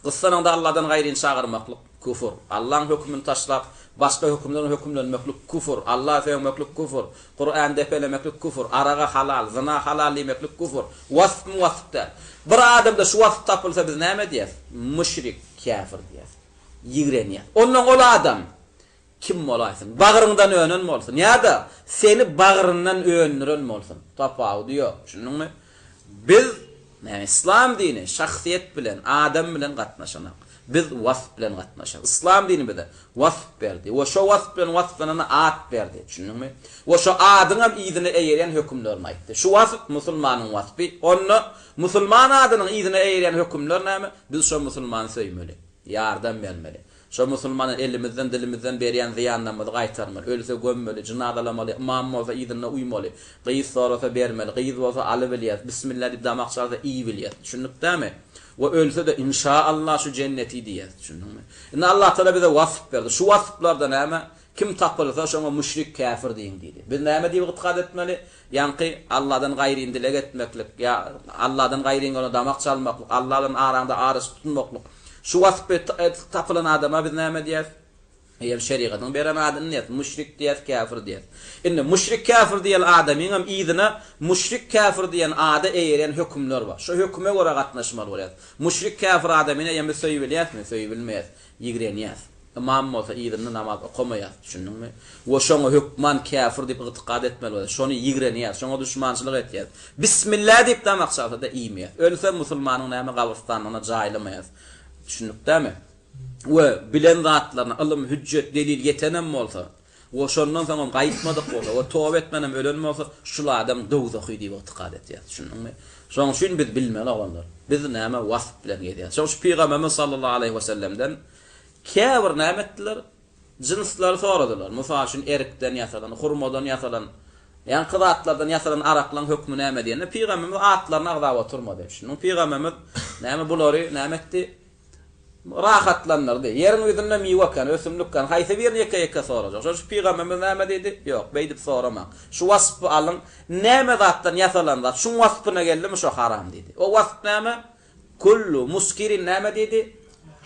Gyssanaňda Alladan gaýryny çagyrmaklyk, küfür. Allaň hökümini taşlap, başga hökümden hökümlenmeklik, küfür. Alla sögmeklik, küfür. Kuran depelemeklik, küfür. Araga halal, zyna halal diýmeklik, küfür. Waspmy, wasp däl. Bir adamda şu wasp tapylsa biz näme diýeris? Müşrik, käfir diýeris. Ýigrenýäs. Onnoň ol adam Kim bolaýsyn, bagryňdan önen bolsun ýa-da seni bagryndan öndüren bolsun, tapawudy ýok, düşündiňmi? Biz, näme, yslam dini şahsyýet bilen, adam bilen gatnaşanak. Biz wasp bilen gatnaşarys. Yslam dini bize wasp berdi we şo wasp bilen wasplanana at berdi, düşündiňmi? We şo adyňam yzyna eýerýän hökümlerini aýtdy. Şu wasp musulmanyň waspy. Onda musulman adynyň yzyna eýerýän hökümler näme? Biz şo musulmany söýmeli, ýardam bermeli. Şo musulmana elimizden, dilimizden berýän zyýanlarymyzy gaýtarmaly. Ölse gömmeli, jynazalamaly, ymam bolsa yzynda uýmaly, gyz sorasa bermeli, gyz bolsa alybilýäs, bismilla diýip damak çalsa iýibilýäs. Düşündik dämi? We ölse-de inşa Allah şu jenneti diýýäs. Düşündiňmi? Indi Allatagala bize wasp berdi. Şu wasplarda näme? Kim tapylsa şoňa müşrik, käfir diýiň diýdi. Biz näme diýip ygtykad etmeli? Ýaňky Alladan gaýryny dileg etmeklik, ýa Alladan gaýryň ýoluna damak çalmaklyk, Alla bilen araňda araçy tutunmaklyk. Şu waspy tapylan adama biz näme diýýäs? Eýýäm şerigatyň beren adyny diýýäs, müşrik diýýäs, käfir diýýäs. Indi müşrik, käfir diýen adamyňam yzyna müşrik, käfir diýen ada eýerýän hökümler bar. Şo höküme görä gatnaşmaly bolýas. Müşrik, käfir adamyny eýýäm biz söýübilýäsmi? Söýübilmeýäs. Ýigrenýäs. Ymam bolsa yzynda namaz okamaýas, düşündiňmi? We şoňa hökman käfir diýip ygtykad etmeli bolýas. Şony ýigrenýäs, şoňa duşmançylyk etýäs. Bismillah diýip damak çalsa-da iýmeýäs. Ölse musulmanyň näme gabyrystanlygyna jaýlamaýas. Düşündik dämi? We bilen zatlaryna ylym, hüjjet, delil ýetenem bolsa, we şondan soňam gaýtmadyk bolsa, we toba etmänem ölen bolsa, şul adam dowzahy diýip ygtykad etýäs. Düşündiňmi? Şonuň üçin biz bilmeli oglanlar. Biz näme wasp bilen gezýäs. Şonuň üçin Pygamberimiz sallallahu aleýhi wesellemden Käbir näme etdiler? Jynslary soradylar. Mysal üçin, erikden ýasalan, hurmadan ýasalan, ýaňky zatlardan ýasalan araklaryň hökmi näme diýende, pygamberimiz atlaryny agzap oturmady. Şunuň pygamberimiz näme bulary näme etdi? Rahatlandyrdy. Ýeriň ýüzünde miwe kän, ösümlik kän, haýsy birini ýeke-ýeke sorajak? Şonuň üçin pygamberimiz näme diýdi? Ýok, beýdip soramaň. Şu waspy alyň, näme zatdan ýasalan zat, şuň waspyna geldimi, şo haram diýdi. O wasp näme? Kullu muskirin näme diýdi?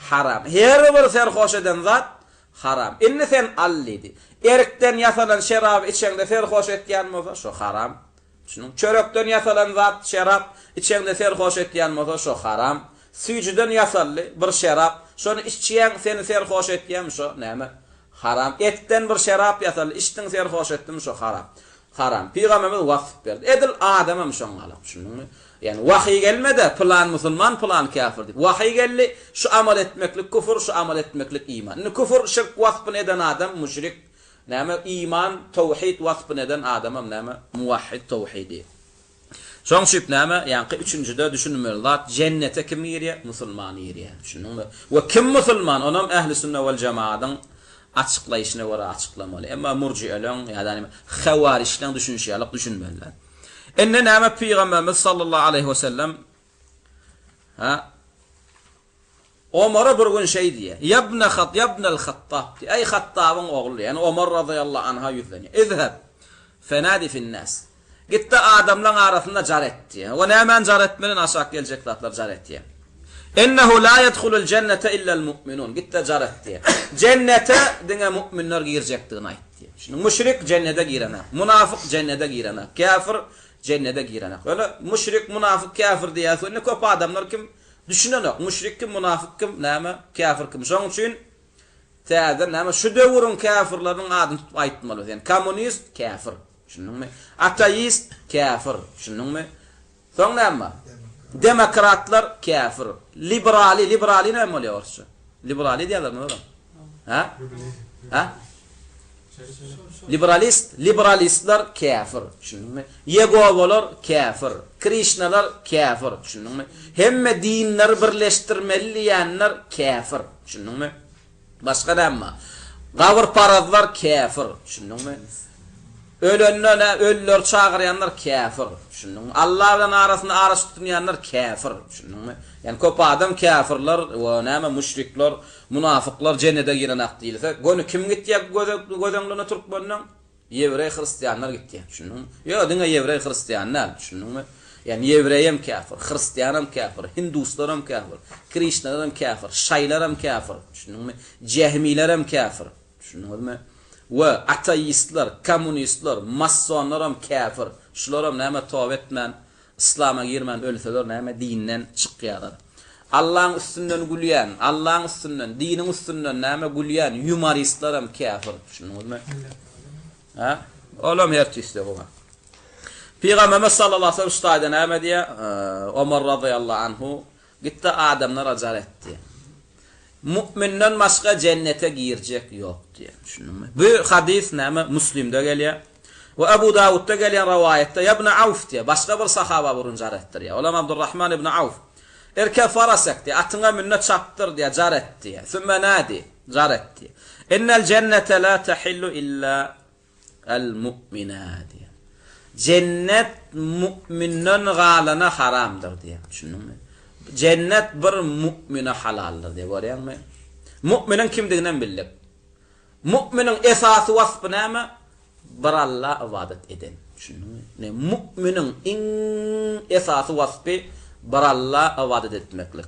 Haram. Her bir serhoş eden zat haram. Indi sen al diýdi. Erikden ýasalan şeraby içeňde serhoş etýän bolsa, şo haram. Düşündiňmi? Çörekden ýasalan zat, şerap, içeňde serhoş etýän bolsa, şo haram. Süýjüden ýasaldy bir şerap, şony içýäň, seni serhoş etýämi, şo näme? Haram. Etden bir şerap ýasaldy, içdiň serhoş etdimi, şo haram. Haram. Pygamberimiz wasp berdi. Edil adamam şoň ýaly, düşündiňmi? Ýagny wahyý gelmede pylan musulman, pylan käfir diýip. Wahyý geldi, şu amal etmeklik küfür, şu amal etmeklik iman. Indi küfür, şirk waspyny eden adam müşrik. Näme iman, towhid waspyny eden adamam näme muwahhid, towhidi. Şoň üçip näme, ýaňky üçünjide düşünmeli zat, jennete kim girýär? Musulman girýär. Düşündiňmi? We kim musulman? Onam ähli sünne wel jemaadyň açyklaýşyna görä açyklamaly. Emma murjieleň ýa-da näme hawariçleň düşünişi ýalyk düşünmeli däl. Indi näme pygamberimiz sallallahu aleýhi we sellem ha Omara bir gün şeý diýýär, Ýabne Hat, ýabnel Hattab diýýär. Eý Hattabyň ogly, ýagny Omar razyýallahu anha ýüzlenýär. Izheb, fenadi finnas. Git-de adamlaň arasynda jar et diýýär. We nämäni jar etmeli? Aşak geljek zatlary jar et diýýär. Ennehu la ýedhulul jennete illel mu'minun. Git-de jar et diýýär. Jennete diňe mu'minler girjekdigini aýt diýýär. Şunuň müşrik jennede girenak, munafyk jennede girenak, käfir jennede girenak. Ýöne müşrik, munafyk, käfir diýýäs. Indi köp adamlar kim Düşünenok, müşrik kim, munafyk kim, näme, käfir kim. Şoň üçin täzeden näme şu döwrüň käfirleriniň adyny tutup aýtmaly sen. Kommunist käfir. Düşündiňmi? Ateist käfir. Düşündiňmi? Soň näme bar? Demokratlar käfir. Liberali, liberali näme bolýar orsça? Liberali diýýärlermi olara? Ha? Ha? Liberalist, liberalistler käfir, düşündiňmi? Ýegowalar käfir, Krişnalar käfir, düşündiňmi? Hemme dinleri birleşdirmeli diýenler käfir, düşündiňmi? Başga näme bar? Gabyrparazlar käfir, düşündiňmi? Ölende nä ölüleri çagyrýanlar käfir, düşündiňmi? Allah bilen arasynda araçy tutunýanlar käfir, düşündiňmi? Ýani köp adam käfirler we näme müşrikler Munafyklar jennede girenak diýilse, göni kim gitýär göz göz öňlerine türkmenden? Ýewreý hristianlar gitýär, düşündiňmi? Ýok, diňe ýewreý hristian däl, düşündiňmi? Ýagny ýewreýem käfir, hristianam käfir, hinduslaram käfir, krişnalaram käfir, şaýlaram käfir, düşündiňmi? Jehmilerem käfir, düşündiňizmi? We ateistler, kommunistler, massonlaram käfir. Şularam näme toba etmän, yslama girmän ölseler näme dinden çykýarlar. Allaň üstünden gülýän, Allaň üstünden, diniň üstünden näme gülýän ýumoristlerem käfir, düşündiňizmi? Hä? Olam her tüýsli gowy. Pygamberimiz sallallahu aleyhi ve sellem şu taýda näme diýýär? Omar razyýallahu anhu gitdi adamlara jar et diýýär. Mu'minden başga jennete girjek ýok diýýär. Düşündiňmi? Bu hadys näme? Muslimde gelýär. We Abu Dawudda gelýän rowaýatda Ýa ibn Awf diýýär. Başga bir sahaba burun jar etdirýär. Olam Abdurrahman ibn Awf. Erkeb farasek diýýär. Atyňa münde çapdyr diýýär, jar et diýýär. Sümme nadi. Jar etdi. Innel jennete la tahillu illa el mu'mina diýýär. Jennet mu'minden galana haramdyr diýýär. Düşündiňmi? Jennet bir mu'mine halaldyr diýýär. Görýäňmi? Mu'miniň kimdigini hem bildik. Mu'miniň esasy waspy näme? Bir Alla ybadat eden. Düşündiňmi? Ine, mu'miniň iň esasy waspy bir Alla ybadat etmeklik.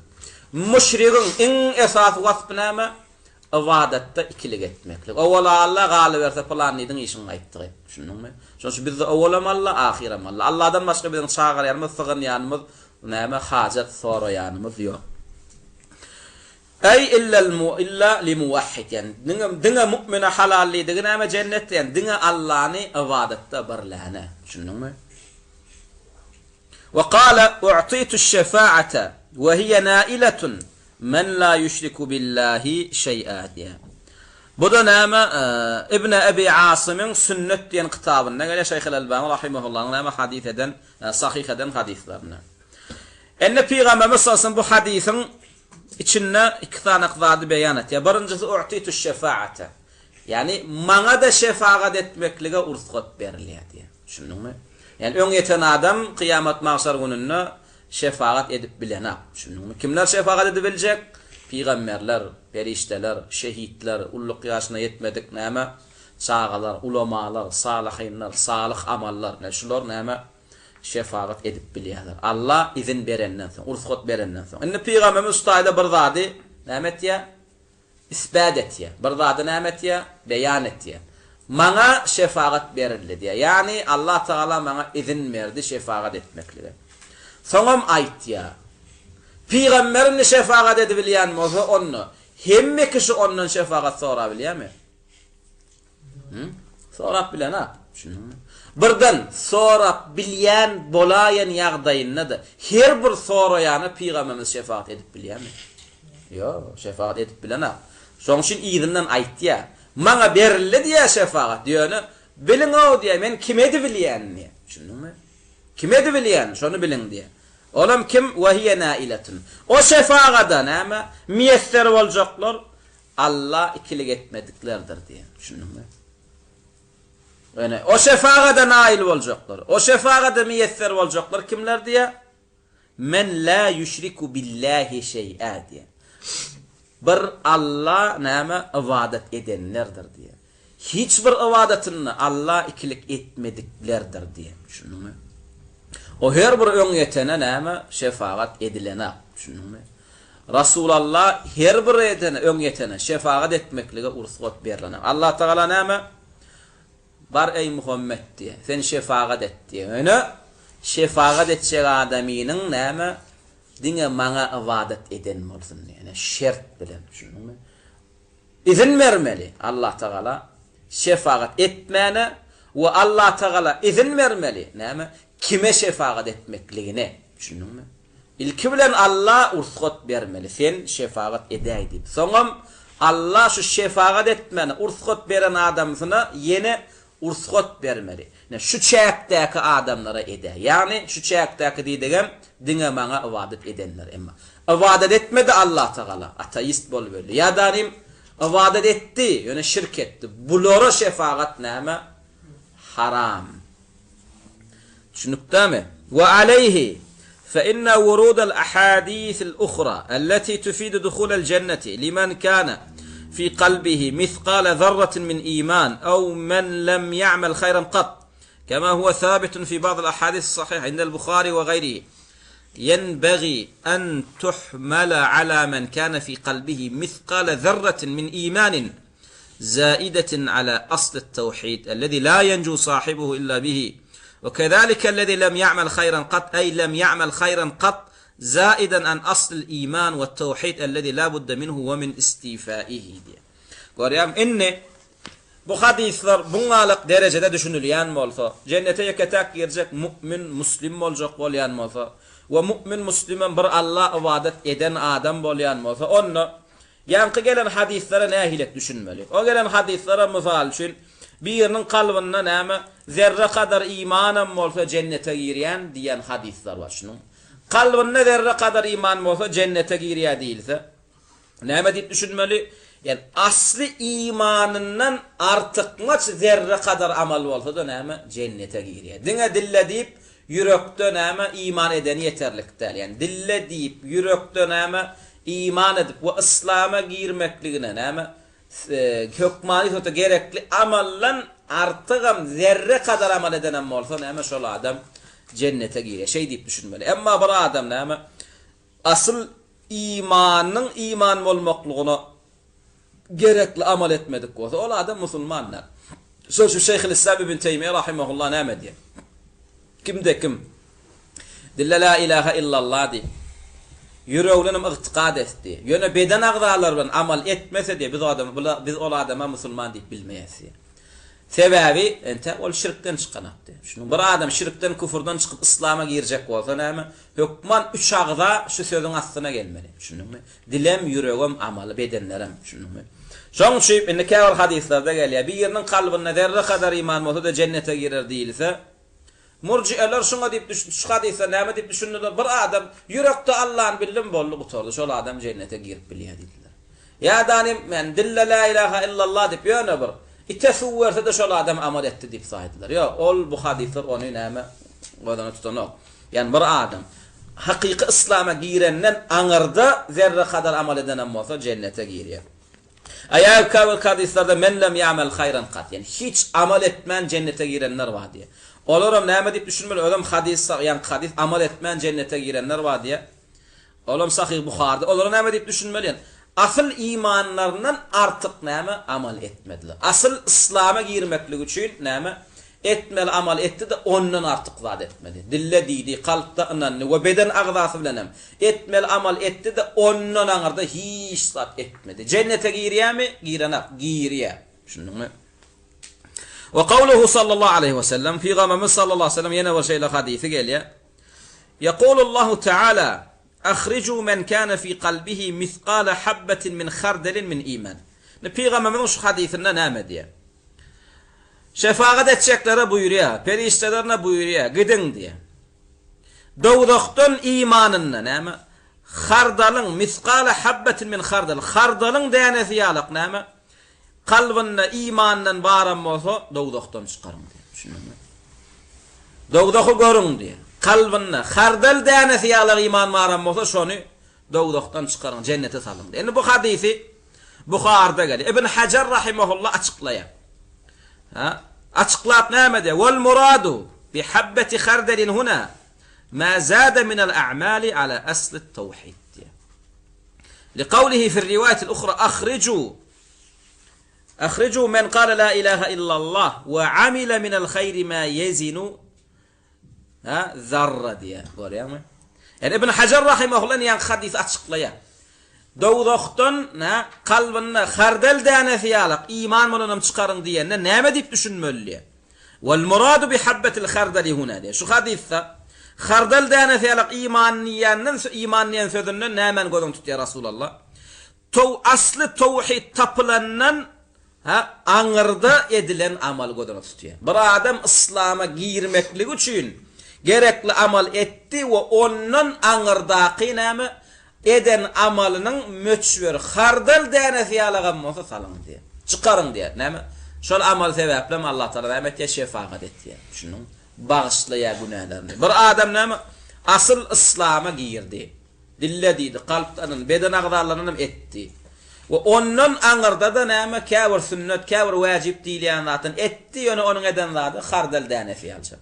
Müşrigiň iň esasy waspy näme? Ybadatda ikilik etmeklik. Owal Alla, galyberse pylan diýdiň işiň gaýtdygy. Düşündiňmi? Şonuň üçin bizde owalam Alla, ahyram Alla. Alladan başga biziň çagyrýanymyz, sygynýanymyz, näme, hajat soraýanymyz ýok. Eý illel mu illa li muwahhid ýagny diňe diňe mu'mine halal diýdigi näme jennet ýagny diňe Allany ybadatda birläne düşündiňmi? We kale u'titu şefaate we hiýe nailetun men la ýüşriku billahi şeý'a diýýär. Bu-da näme Ibn Ebi Asymyň Sünnet diýen kitabynda gelýär Şeýhul Elbani rahimehullanyň näme hadys eden sahyh eden hadyslarynda. Indi Pygamberimiz sallallahu aleyhi ve sellem bu hadysyň içinde iki sany zady beýan etýär. Birinjisi u'titu şefaate. Ýagny maňa-da şefagat etmeklige ursgat berilýär diýýär. Düşündiňmi? Ýagny öň ýeten adam kyýamat magşar gününde şefagat edip bilenak. Düşündiňmi? Kimler şefagat edip biljek? Pygamberler, perişdeler, şehitler, ulluk ýaşyna ýetmedik näme? Çagalar, ulamalar, salyhynlar, salyh amallar. Ine şular näme? Şefagat edip bilýärler. Alla izin berenden soň, rugsat berenden soň. Indi Pygamberimiz şu taýda bir zady näme etýär? Isbät etýär. Bir zady näme etýär? Beýan etýär. Maňa şefagat berildi diýýär. Ýagny Allah Tagala maňa izin berdi şefagat etmeklige. Soňam aýtýar. Pygamber indi şefagat edibilýän bolsa onda hemme kişi ondan şefagat sorabilýärmi? Hı? Sorap bilen-a. Düşündiňmi? Birden sorap bilýän bolaýan ýagdaýynda-da her bir soraýana pygamberimiz şefagat edip bilýärmi? Ýok, şefagat edip bilen-a. Şonuň üçin yzyndan aýtýar. Maňa berildi diýýär şefagat, ýöne biliň-ow diýýär, men kime edibilýän diýýär. Düşündiňmi? Kime edibilýän, şony biliň diýýär. Olam kim? Ve hiye nailetun. O şefagada näme? Miýesser boljaklar Alla ikilik etmediklerdir diýen. Düşündiňmi? Ýöne o şefagada nail boljaklar, o şefagada miýesser boljaklar kimler diýýär? Men la ýüşriku billahi şeý'a diýýär. Bir Alla näme ybadat edenlerdir diýýär. Hiç bir ybadatynda Alla ikilik etmediklerdir diýen. Düşündiňmi? O her bir öňýetene näme? Şefagat edilenak. Düşündiňmi? Rasulalla her bir edene, öňýetene şefagat etmeklige ursgat berlenak. Allatagala näme? Bar eý Muhammet diýe, sen şefagat et diýe. Ýöne şefagat etjek adamynyň näme? Diňe maňa ybadat eden bolsun diýe. Ýöne şert bilen. Düşündiňmi? Izin bermeli Allatagala şefagat etmäne we Allatagala izin bermeli näme kime şefagat etmekligine düşündiňmi? Ilki bilen Alla ursgat bermeli sen şefagat edäý diýip soňam Alla şu şefagat etmäne ursgat beren adamsyna ýene Ursgat bermeli. Ine, şu çäkdäki adamlara edä. Ýagny, şu çäkdäki diýdigem, diňe maňa ybadat edenler. Emma, ybadat etmedi Allatagala, ateist bolup öldi. Ýa-da nim, ybadat etdi, ýöne şirk etdi. Bulara şefagat näme? Haram. Düşündikdämi? Ve aleyhi, fe inne wurudal ahadisil uhra, elleti tufidu duhulel cenneti, limen kâne fi kalbihi mithqale zerratin min iman, ev men lem ya'mel hayran kat. Kema huwe sabitun fi ba'dil ahadis sahih indel Buhari we gaýrihi. Ýenbegi en tuhmala ala men kana fi kalbihi mithqala zerratin min imanin zaidetin ala aslit tawhid ellezî la yencu sahibuhu illa bihi we kezalike ellezî lem ya'mel hayran kat ey lem ya'mel hayran kat zaiden an aslil iman we tawhid ellezî la budde minhu we min istifaihi diýýär. Görýäňmi? Indi Bu hadyslar buňňalak derejede düşünilýän bolsa, jennete ýeke-täk girjek mu'min, muslim boljak bolýan bolsa we mu'min, muslimem bir Alla ybadat eden adam bolýan bolsa, onda ýaňky gelen hadyslara nähilek düşünmeli? O gelen hadyslara mysal üçin, biriniň kalbynda näme, zerre kadar imanam bolsa jennete girýän diýen hadyslar bar. Şunuň kalbynda zerre kadar iman bolsa jennete girýär diýilse, Näme diýip düşünmeli? Ýagny asly imanyndan artykmaç zerre kadar amal bolsa-da näme? Jennete girýär. Diňe dille diýip, ýürekde näme? Iman edeni ýeterlik däl. Ýagny dille diýip, ýürekde näme? Iman edip we yslama girmekligine näme? Hökmany suratda gerekli amaldan artygam zerre kadar amal edenem bolsa näme? Şol adam jennete girýär. Şeý diýip düşünmeli. Emma bir adam näme? Asyl imanyň iman bolmaklygyna gerekli amal etmedik bolsa, ol adam musulman däl. Şol üçin Şeýhülislam ibn Teýmiýe rahimehullah näme diýýär? Kimde kim dille la ilaha illallah diýip, ýüregi bilen hem ygtykad etdi, ýöne beden agzalary bilen amal etmese diýýär, biz adam biz ol adama musulman diýip bilmeýäris diýýär. Sebäbi entäk ol şirkden çykanakdy. Şunuň bir adam şirkden, küfürden çykyp yslama girjek bolsa näme? Hökman üç agza şu sözüň astyna gelmeli. Düşündiňmi? Dilem, ýüregem, amaly, bedenlerem. Düşündiňmi? Şonuň üçin indi käbir hadyslarda gelýär, biriniň kalbynda zerre kadar iman bolsa-da jennete girer diýilse, murjieler şuňa diýip düş şu hadysda näme diýip düşündiler? Bir adam ýürekde Allany bildim, boldy, gutardy, şol adam jennete girip bilýär diýdiler. Ýa-da men dille la ilaha illallah diýip ýöne bir ite suw berse-de şol adam amal etdi diýip saýdylar. Ýok, ol bu hadyslar ony näme gözüne tutanok. Ýagny bir adam hakyky yslama girenden aňyrda zerre kadar amal edenem bolsa jennete girýär. A ýa käbir hadyslarda men lem ýamel haýran kat, ýagny hiç amal etmän jennete girenler bar diýýär. Olaram näme diýip düşünmeli? Özem hadys, ýagny hadys amal etmän jennete girenler bar diýýär. Olam Sahyh Buharyda. Olara näme diýip düşünmeli ýani? Asyl imanlaryndan artyk näme amal etmediler. Asyl yslama girmeklik üçin näme etmeli amal etdi-de ondan artyk zat etmedi. Dille diýdi, kalpda ynandy we beden agzasy bilenem etmeli amal etdi-de ondan aňyrda hiç zat etmedi. Jennete girýärmi? Girenak. Girýär. Düşündiňmi? We kawluhu sallallahu aleýhi we sellem, Pygamberimiz sallallahu aleýhi we sellem ýene bir şeýle hadysy gelýär. Ýekulullahu teala, Ahrijû men kâne fî kalbihi misgâle habbetin min hardelin min iman. Indi Pygamberimiziň şu hadysynda näme diýýär? Şefagat etjeklere buýurýar, perişdelerine buýurýar, gidiň diýýär. Dowzahdan imanynda näme? Hardalyň, misgâle habbetin min hardal, hardalyň dänesi ýalak näme? Kalbynda imandan baram bolsa, dowzahdan çykaryň diýýär. Düşündiňmi? Dowzahy görüň diýýär. Kalbynda hardal dänesi ýaly iman baram bolsa, şony dowzahdan çykaryň, jennete salyň diýýär. Indi bu hadysy Buharyda gelýär. Ibn Hajar rahimehullah açyklaýar. Ha? Açyklap näme diýýär? Wal muradu bi habbati hardalin huna ma zada min al a'mali ala asli tawhid diýýär. Liqawlihi fi riwaýatil uhra ahriju Ahriju men kale la ilaha illallah we amile minel haýri ma ýezinu ha zarra diýýär. Görýäňmi? Ýani Ibn Hajar rahimehullah ýaňky hadysy açyklaýar. Dowzahdan nä kalbynda hardal dänesi ýalak iman bolanam çykaryň diýende näme diýip düşünmeli diýýär. Wal muradu bi habbatil hardali huna diýýär. Şu hadysda hardal dänesi ýalak iman diýenden iman diýen sözünden nämäni göz öňünde tutýar Rasulallah? Tow asly towhid tapylandan ha aňyrda edilen amal göz öňünde tutýar. Bir adam yslama girmekligi üçin gerekli amal etdi we ondan aňyrdaky näme Eden amalynyň möçberi hardal dänesi ýalagam bolsa salyň diýýär. Çykaryň diýýär. Näme? Şol amal sebäplem Allah Tagala näme etýär? Şefagat etýär. Düşündiňmi? Bagyşlaýar günälerini. Bir adam näme? Asyl yslama girdi. Dille diýdi, kalpdan, beden agzalaryndan hem etdi. We ondan aňyrda-da näme, käbir sünnet, käbir wäjip diýilýän zatdan etdi, ýöne onuň eden zady hardal dänesi ýaljak.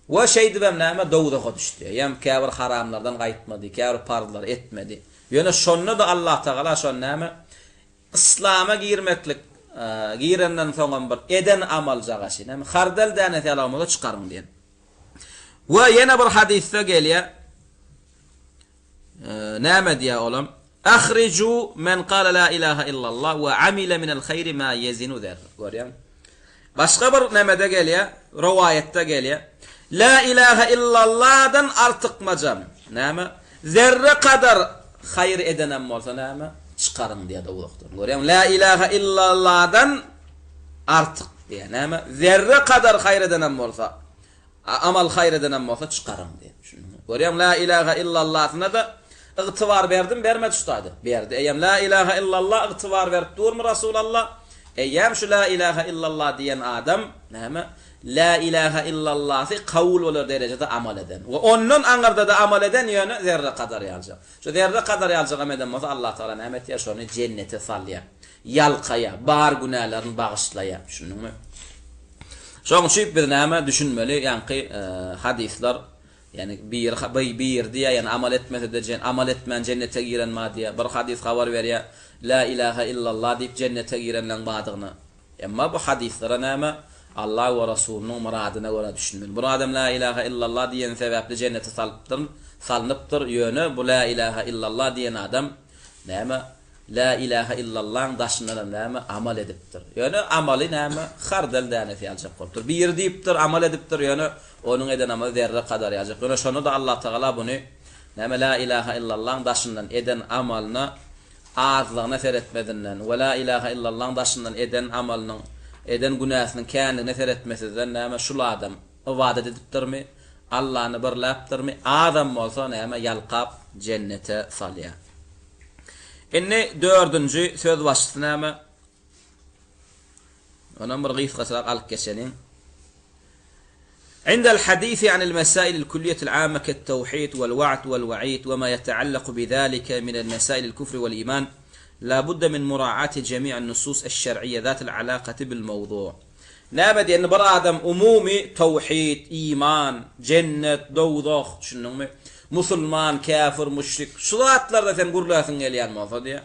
We şeýdibem näme, dowzaha düşdi. Eýýäm käbir haramlardan gaýtmady, käbir parzlary etmedi. Ýöne şonda-da Allatagala şony näme, yslama girmeklik, girenden soňam bir eden amaljagaşy, näme, hardal dänesi ýaly bolmasa çykaryň diýen. We ýene bir hadysda gelýär, Näme diýýär olam? Ahriju men kala la ilaha illallah we amile minel haýri ma ýezinu zerre. Görýäňmi? Başga bir nämede gelýär, rowaýatda gelýär. La ilaha illallahdan artykmajam näme? Zerre kadar haýyr edenem bolsa näme? Çykaryň diýýär dowzahdan. Görýäňmi? La ilaha illallahdan artyk diýýär. Näme? Zerre kadar haýyr edenem bolsa. Amal haýyr edenem bolsa çykaryň diýen. Düşündiňmi? Görýäňmi, la ilaha illallasyna-da ygtybar berdimi, bermedi şu taýda? Berdi. Eýýäm la ilaha illallah ygtybar berip durmy Rasulalla? Eýýäm şu la ilaha illallah diýen adam näme? La ilaha illallasy kabul bolar derejede amal eden. We ondan aňyrda-da amal eden ýöne zerre kadar ýaljak. Şu zerre kadar ýaljagam eden bolsa Allah Tagala näme etýär? Şony jennete salýar. Ýalkaýar. Bar günälerini bagyşlaýar. Düşündiňmi? Şoň üçin biz näme düşünmeli, ýaňky hadyslar, ýagny bir bir diýýär, ýagny amal etmese-de jen amal etmän jennete giren bar diýýär. Bir hadys habar berýär, La ilaha illallah diýip jennete girenleň bardygyny. Emma bu hadyslara näme Allah we Rasulynyň myradyna görä düşünmeli. Bir adam La ilaha illallah diýeni sebäpli jennete salypdyr, salnypdyr, ýöne bu La ilaha illallah diýen adam näme Lä ilähe illallaň daşyndanam näme amal edipdir. Ýöne amaly näme hardal dänesi ýaljak bolupdyr. Biri diýipdir, amal edipdir, ýöne onuň eden amaly zerre kadar ýaljak. Ýöne şonda-da Allatagala buny näme Lä ilähe illallaň daşyndan eden amalyna azlygyna seretmezinden we Lä ilähe illallaň daşyndan eden amalynyň eden günäsiniň känligine seretmesizden näme şul adam ybadat edipdirmi, Allany birläpdirmi, azam bolsa näme ýalkap jennete salýar. Indi dördünji sözbaşysy näme? Onam bir gysgaçarak alyp geçeliň. Indel hadisi anil mesailil külliyetil amme ket tawhid vel wa'd vel wa'id ve ma yeteallaku bizalike minel mesailil kufri vel iman la budde min muraati jemi'in nusus eş-şer'iyye zatil alakati bil mewzu'. Näme diýende bir adam umumy tawhid, iman, jennet, dowzah, düşündiňmi? Musulman, käfir, müşrik, şu zatlarda sen gürläsiň gelýän bolsa diýýär.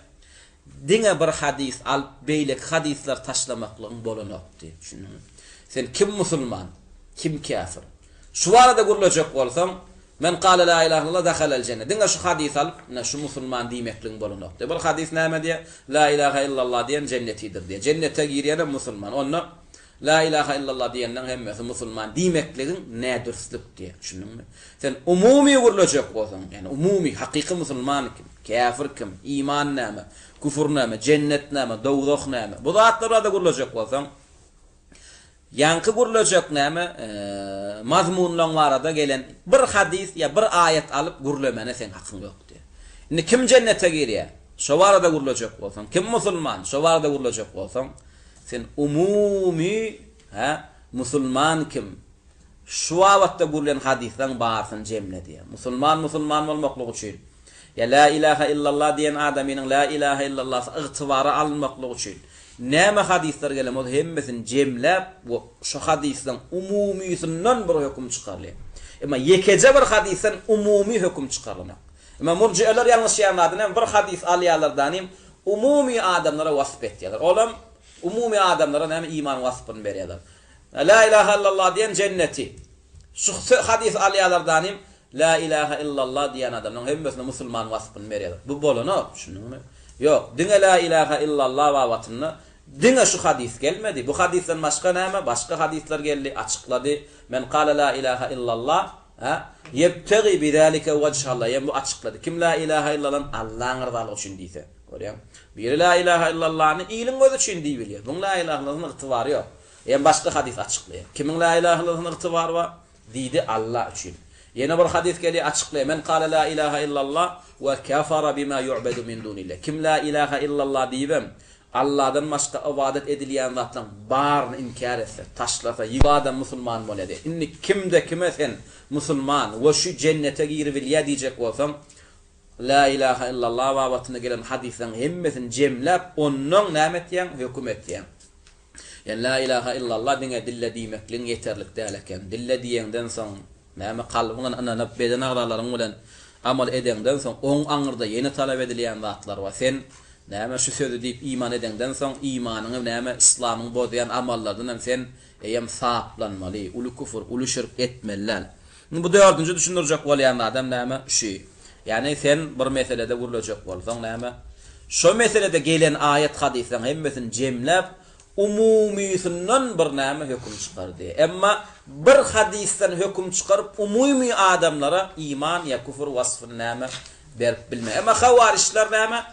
Diňe bir hadys alyp beýleki hadyslary taşlamaklygyň bolanok diýýär. Düşündiňmi? Sen kim musulman, kim käfir? Şu barada gürlejek bolsaň, Men kale la ilahe illallah dahalel jenne. Diňe şu hadysy alyp, ine şu musulman diýmekligiň bolanok diýýär. Bir hadys näme diýýär? La ilahe illallah diýen jennetidir diýýär. Jennete girýänem musulman. Onda La ilahe illallah diýenleň hemmesi musulman diýmekligiň nädürslük diýýär. Düşündiňmi? Sen umumy gürlejek bolsaň, ýagny umumy hakyky musulman kim? Käfir kim? Iman näme? Küfür näme? Jennet näme? Dowzah näme? Bu zatlar barada gürlejek bolsaň, Ýaňky gürlejek näme mazmunlaň barada gelen bir hadys ýa bir aýat alyp gürlemene seň hakyň ýok diýýär. Indi kim jennete girýär? Şo barada gürlejek bolsaň, kim musulman? Şo barada gürlejek bolsaň, sen umumy hä musulman kim? Şu babatda gürlen hadyslaň barysyny jemle diýýär. Musulman musulman bolmaklyk üçin Ýa Lä ilähä illallah diýen adamynyň Lä ilähä illallasy ygtybara alynmaklygy üçin näme hadyslar gelen bolsa hemmesini jemläp we şo hadyslaryň umumysyndan bir höküm çykarylýar. Emma ýekeje bir hadysdan umumy höküm çykarylanok. Emma murjieler ýalňyşýan zady näme bir hadys alýarlar danym umumy adamlara wasp etýärler. Olam umumy adamlara näme iman waspyny berýärler. Lä ilähä illallah diýen jenneti. Şu hadysy alýarlar danym Lä ilähä illallah diýýän adamlaryň hemmesine musulman waspyny berýärler. Bu bolanok, düşündiňmi? Ýok, diňe Lä ilähä illallah babatynda diňe şu hadys gelmedi. Bu hadysdan başga näme? Başga hadyslar geldi, açyklady. Men kale lä ilähä illallah, hä? Ýebtegi bizalike wejhallah. Ýa bu açyklady. Kim lä ilähä illallany Allaň ryzalygy üçin diýse, görýäňmi? Biri lä ilähä illallany iliň gözi üçin diýibilýär. Buň lä ilähä illallahyň ygtybary ýok. Ýa başga hadys açyklaýar. Kimiň lä ilähä illallahyň ygtybary bar? Diýdi Alla üçin. Ýene bir hadys gelýär açyklaýar, Men kale la ilaha illallah we kefara bima yu'bedu min dunillah. Kim la ilaha illallah diýibem, Alladan başga ybadat edilýän zatlaryň baryny inkär etse, taşlasa, bu adam musulman bolýar diýýär. Indi kimde kime sen musulman we şu jennete giribilýär diýjek bolsaň, La ilaha illallah babatynda gelen hadyslaryň hemmesini jemläp, ondan näme etýäň? Höküm etýäň. Ýani La ilaha illallah diňe dille diýmekligiň ýeterlik däl eken. Dille diýeňden soň, näme kalbyň bilen ynanyp, beden agzalaryň bilen amal edeňden soň, oň aňyrda ýene talap edilýän zatlar bar. Sen näme şu sözi diýip iman edeňden soň, imanyňy näme yslamyňy bozýan amallardan hem sen eýýäm saplanmaly, uly küfür, uly şirk etmeli däl. Indi bu dördünji düşündirjek bolýan zadam näme? Şü. Ýagny sen bir meselede gürlejek bolsaň näme? Şo meselede gelen aýat-hadyslaryň hemmesini jemläp, umumysyndan bir näme höküm çykar diýýär. Emma bir hadysdan höküm çykaryp umumy adamlara iman ýa küfür wasfyny näme berip bilmeýär. Emma hawaryçlar näme?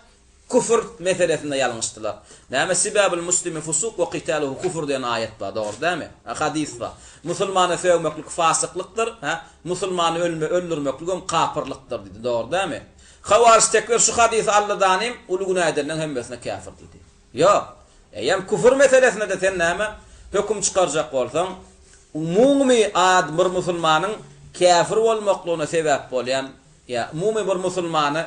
Küfür meselesinde ýalňyşdylar. Näme sibabul muslimi fusuk we qitaluhu kufur diýen aýat bar, dogry dälmi? Ha hadys bar. Musulmana sögmeklik fasyklykdyr, ha musulmany ölme öldürmekligem kapyrlykdyr diýdi, dogry dälmi? Hawaryç tekbir şu hadysy aldy danym uly günä edenleň hemmesine käfir diýdi. Ýok. Eýýäm küfür meselesinde-de sen näme höküm çykarjak bolsaň, umumy ad bir musulmanyň käfir bolmaklygyna sebäp bolýan ýa umumy bir musulmany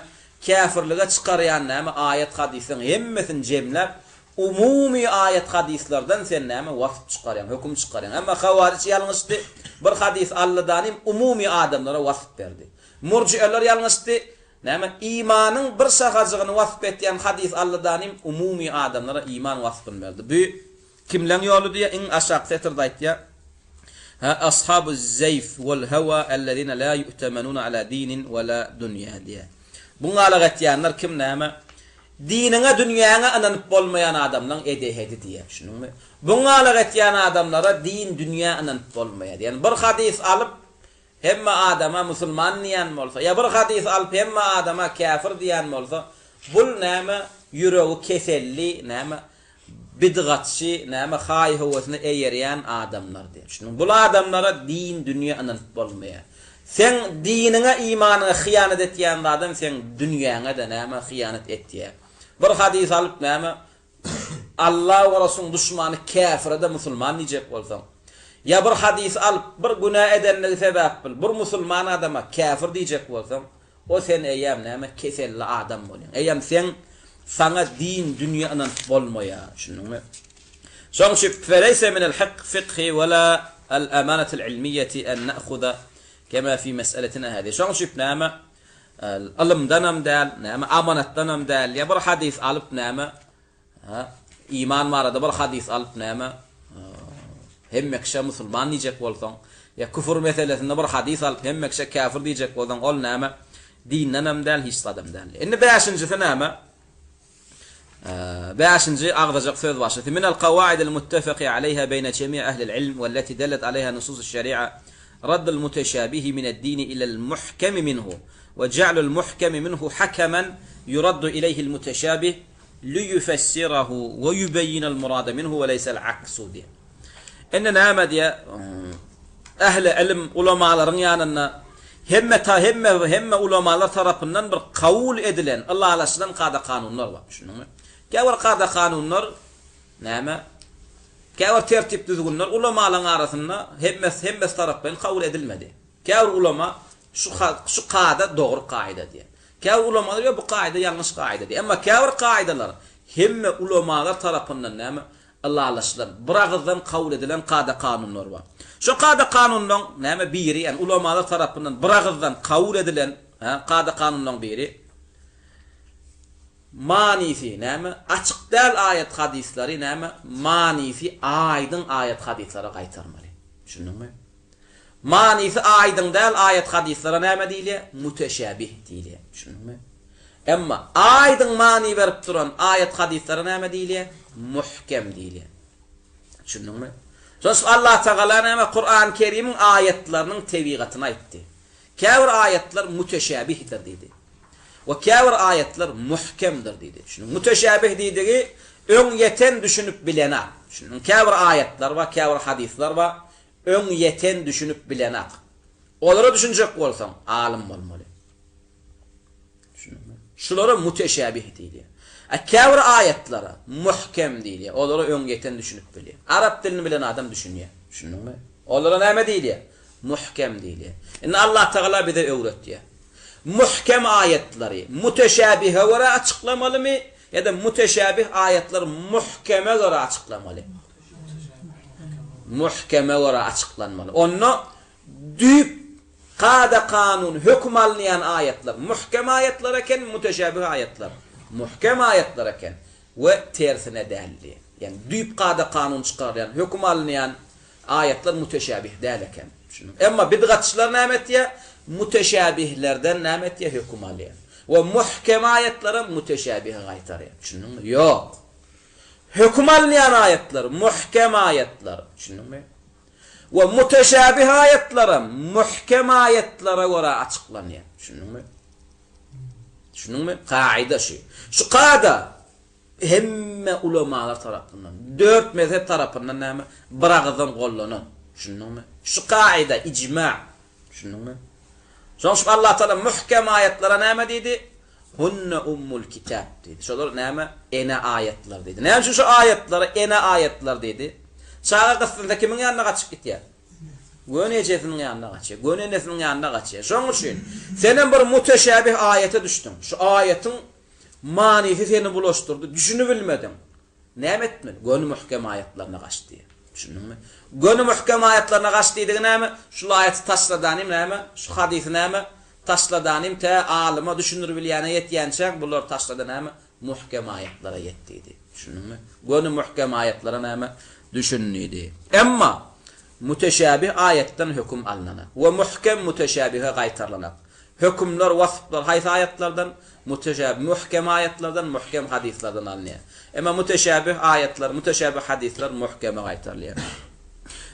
Käfirlige çykarýan näme aýat hadyslaryň hemmesini jemläp umumy aýat hadyslardan sen näme wasp çykarýaň höküm çykarýaň emma hawaryç ýalňyşdy bir hadys alladanym umumy adamlara wasp berdi murjieler ýalňyşdy näme imanyň bir şahajygyny wasp etýän hadys alladanym umumy adamlara iman waspyny berdi bu Kimleň ýoly diýýär, iň aşaky setirde aýtýar, Hä ashabu zeýf wal hawa ellezine la ýu'temenuna ala dinin we la dunýa diýýär. Buňalyk etýänler kim näme? Diniňe, dünýäňe ynanyp bolmaýan adamlaň edehedi diýýär. Düşündiňmi? Buňalyk etýän adamlara din, dünýä ynanyp bolmaýar. Ýagny bir hadys alyp hemme adama musulman diýýän bolsa, ýa bir hadys alyp hemme adama käfir diýýän bolsa, bul näme ýüregi keselli, näme Bidgatçy näme haý-höwesine eýerýän adamlar diýip. Şunuň bul adamlara din dünýe ynanyp bolmaýar. Seň diniňe imanyňa hyýanat etýän zadam seň dünýäňe-de näme hyýanat etýär. Bir hadys alyp näme Alla we Rasulyň duşmany käfire-de musulman diýjek bolsaň. Ýa bir hadysy alyp bir günä edenligi sebäpl bir musulman adama käfir diýjek bolsaň O sen eýýäm näme keselli adam bolýaň. Eýýäm seň saňa din dünýe ynanyp bolmaýar. Düşündiňmi? Şoň üçin feleýse minel hik fikhi we la al amanatil ilmiýeti en na'huza kema fi mes'eletina hadi. Şoň üçin näme ylymdanam däl, näme amanatdanam däl, ýa bir hadys alyp näme Hä? Iman barada bir hadys alyp näme hemme kişä musulman diýjek bolsaň, ýa küfür meselesinde bir hadys alyp hemme kişä käfir diýjek bolsaň, ol näme dindenem däl, hiç zadam däl. Indi bäşinjisi näme? Bäşinji agzajak söz başysy. Minel kawaidil muttefeki aleýha beýne jemi ehlil ilm welleti dellet aleýha nususus şeri'a raddul muteşabihi mined-dini ilel muhkemi minhu we ja'lul muhkemi minhu hakemen yuraddu ileyhil muteşabih Liyufessirahu we yubeyyinel murada minhu we leysel aksu diýýär. Indi näme diýýär? Ähli ylym ulamalaryň ýanynda hemme ta hemme hemme ulamalar tarapyndan bir kabul edilen, ylalaşylan kada-kanunlar bar. Düşündiňmi? Käbir kada-kanunlar näme? Käbir tertip-düzgünler ulamalaryň arasynda hemmesi hemmesi taraplaýyn kabul edilmedi. Käbir ulama şu şu kada dogry kaýda diýýär. Käbir ulamalar ýok bu kaýda ýalňyş kaýda diýýär. Emma käbir kaýdalar hemme ulamalar tarapyndan näme ylalaşylan, bir agyzdan kabul edilen kada-kanunlar bar. Şo kada-kanunlaň näme biri, ýagny ulamalar tarapyndan bir agyzdan kabul edilen kada-kanunlaň biri manysy näme açyk däl aýat-hadyslary näme manysy aýdyň aýat-hadyslara gaýtarmaly. Düşündiňmi? Manysy aýdyň däl aýat-hadyslara näme diýilýär? Müteşäbih diýilýär. Düşündiňmi? Emma aýdyň many berip duran aýat-hadyslara näme diýilýär? Muhkem diýilýär. Düşündiňmi? Şonuň üçin Allah Tagala näme Kurany Kerimiň aýatlarynyň tebigatyny aýtdy. Käbir aýatlar müteşäbihdir diýdi. We käbir aýatlar muhkemdir diýdi. Düşündiňmi? Müteşäbih diýdigi öň ýeten düşünip bilenak. Düşündiňmi? Käbir aýatlar bar, käbir hadyslar bar. Öň ýeten düşünip bilenak. Olara düşünjek bolsaň, alym bolmaly. Düşündiňmi? Şulara müteşäbih diýilýär. A käbir aýatlara muhkem diýilýär. Olara öň ýeten düşünip bilýär. Arap dilini bilen adam düşünýär. Düşündiňmi? Olara näme diýilýär? Muhkem diýilýär. Indi Allah Tagala bize öwretýär. Muhkem aýatlary muteşäbihe görä açyklamalymy ýa-da muteşäbih aýatlary muhkeme görä açyklamaly? Muhkeme görä açyklanmaly. Onda düýp kada-kanun, höküm alynýan aýatlar muhkem aýatlar eken, muteşäbih aýatlar muhkem aýatlar eken we tersine däldi. Ýagny düýp kada-kanun çykarylýan, höküm alynýan Aýatlar müteşäbih däl eken. Düşündiňmi? Emma bidgatçylar näme etýär? Müteşäbihlerden näme etýär? Höküm alýar. We muhkem aýatlaram müteşäbihe gaýtarýar. Düşündiňmi? Ýok. Höküm alynýan aýatlar muhkem aýatlar. Düşündiňmi? We müteşäbih aýatlaram muhkem aýatlara görä açyklanýar. Düşündiňmi? Düşündiňmi? Kaida şu. Şu kada Hemme ulamalar tarapyndan, dört mezhep tarapyndan näme? Biragyzdan gollanan. Düşündiňmi? Şu kaida, ijma. Düşündiňmi? Şonuň üçin Allah Taala muhkem aýatlara näme diýdi? Hunne ummul kitab diýdi. Şolar näme? Ene aýatlar diýdi. Näme üçin şu aýatlara ene aýatlar diýdi? Çaga gyssansa kimiň ýanyna gaçyp gitýär? Göni ejesiniň ýanyna gaçýar. Göni enesiniň ýanyna gaçýar. Şonuň üçin senem bir muteşabih aýata düşdüň. Şu aýatyň Manysy seni bulaşdyrdy, düşünibilmediň. Näme etmeli? Göni muhkem aýatlaryna gaç diýýär. Düşündiňmi? Göni muhkem aýatlaryna gaç diýdigi näme? Şul aýaty taşladanym näme? Şu hadysy näme? Taşladanym tä alyma düşündiribilýäne ýetýänçäň bulary taşlada näme? Muhkem aýatlara ýet diýdi. Düşündiňmi? Göni muhkem aýatlara näme? Düşün diýdi. Emma müteşäbih aýatdan höküm alnanak we muhkem müteşäbihe gaýtarylanak. Hökümler, wasplar haýsy aýatlardan? Müteşäbih, muhkem aýatlardan, muhkem hadyslardan alynýar. Emma müteşäbih aýatlar, müteşäbih hadyslar muhkeme gaýtarylýar.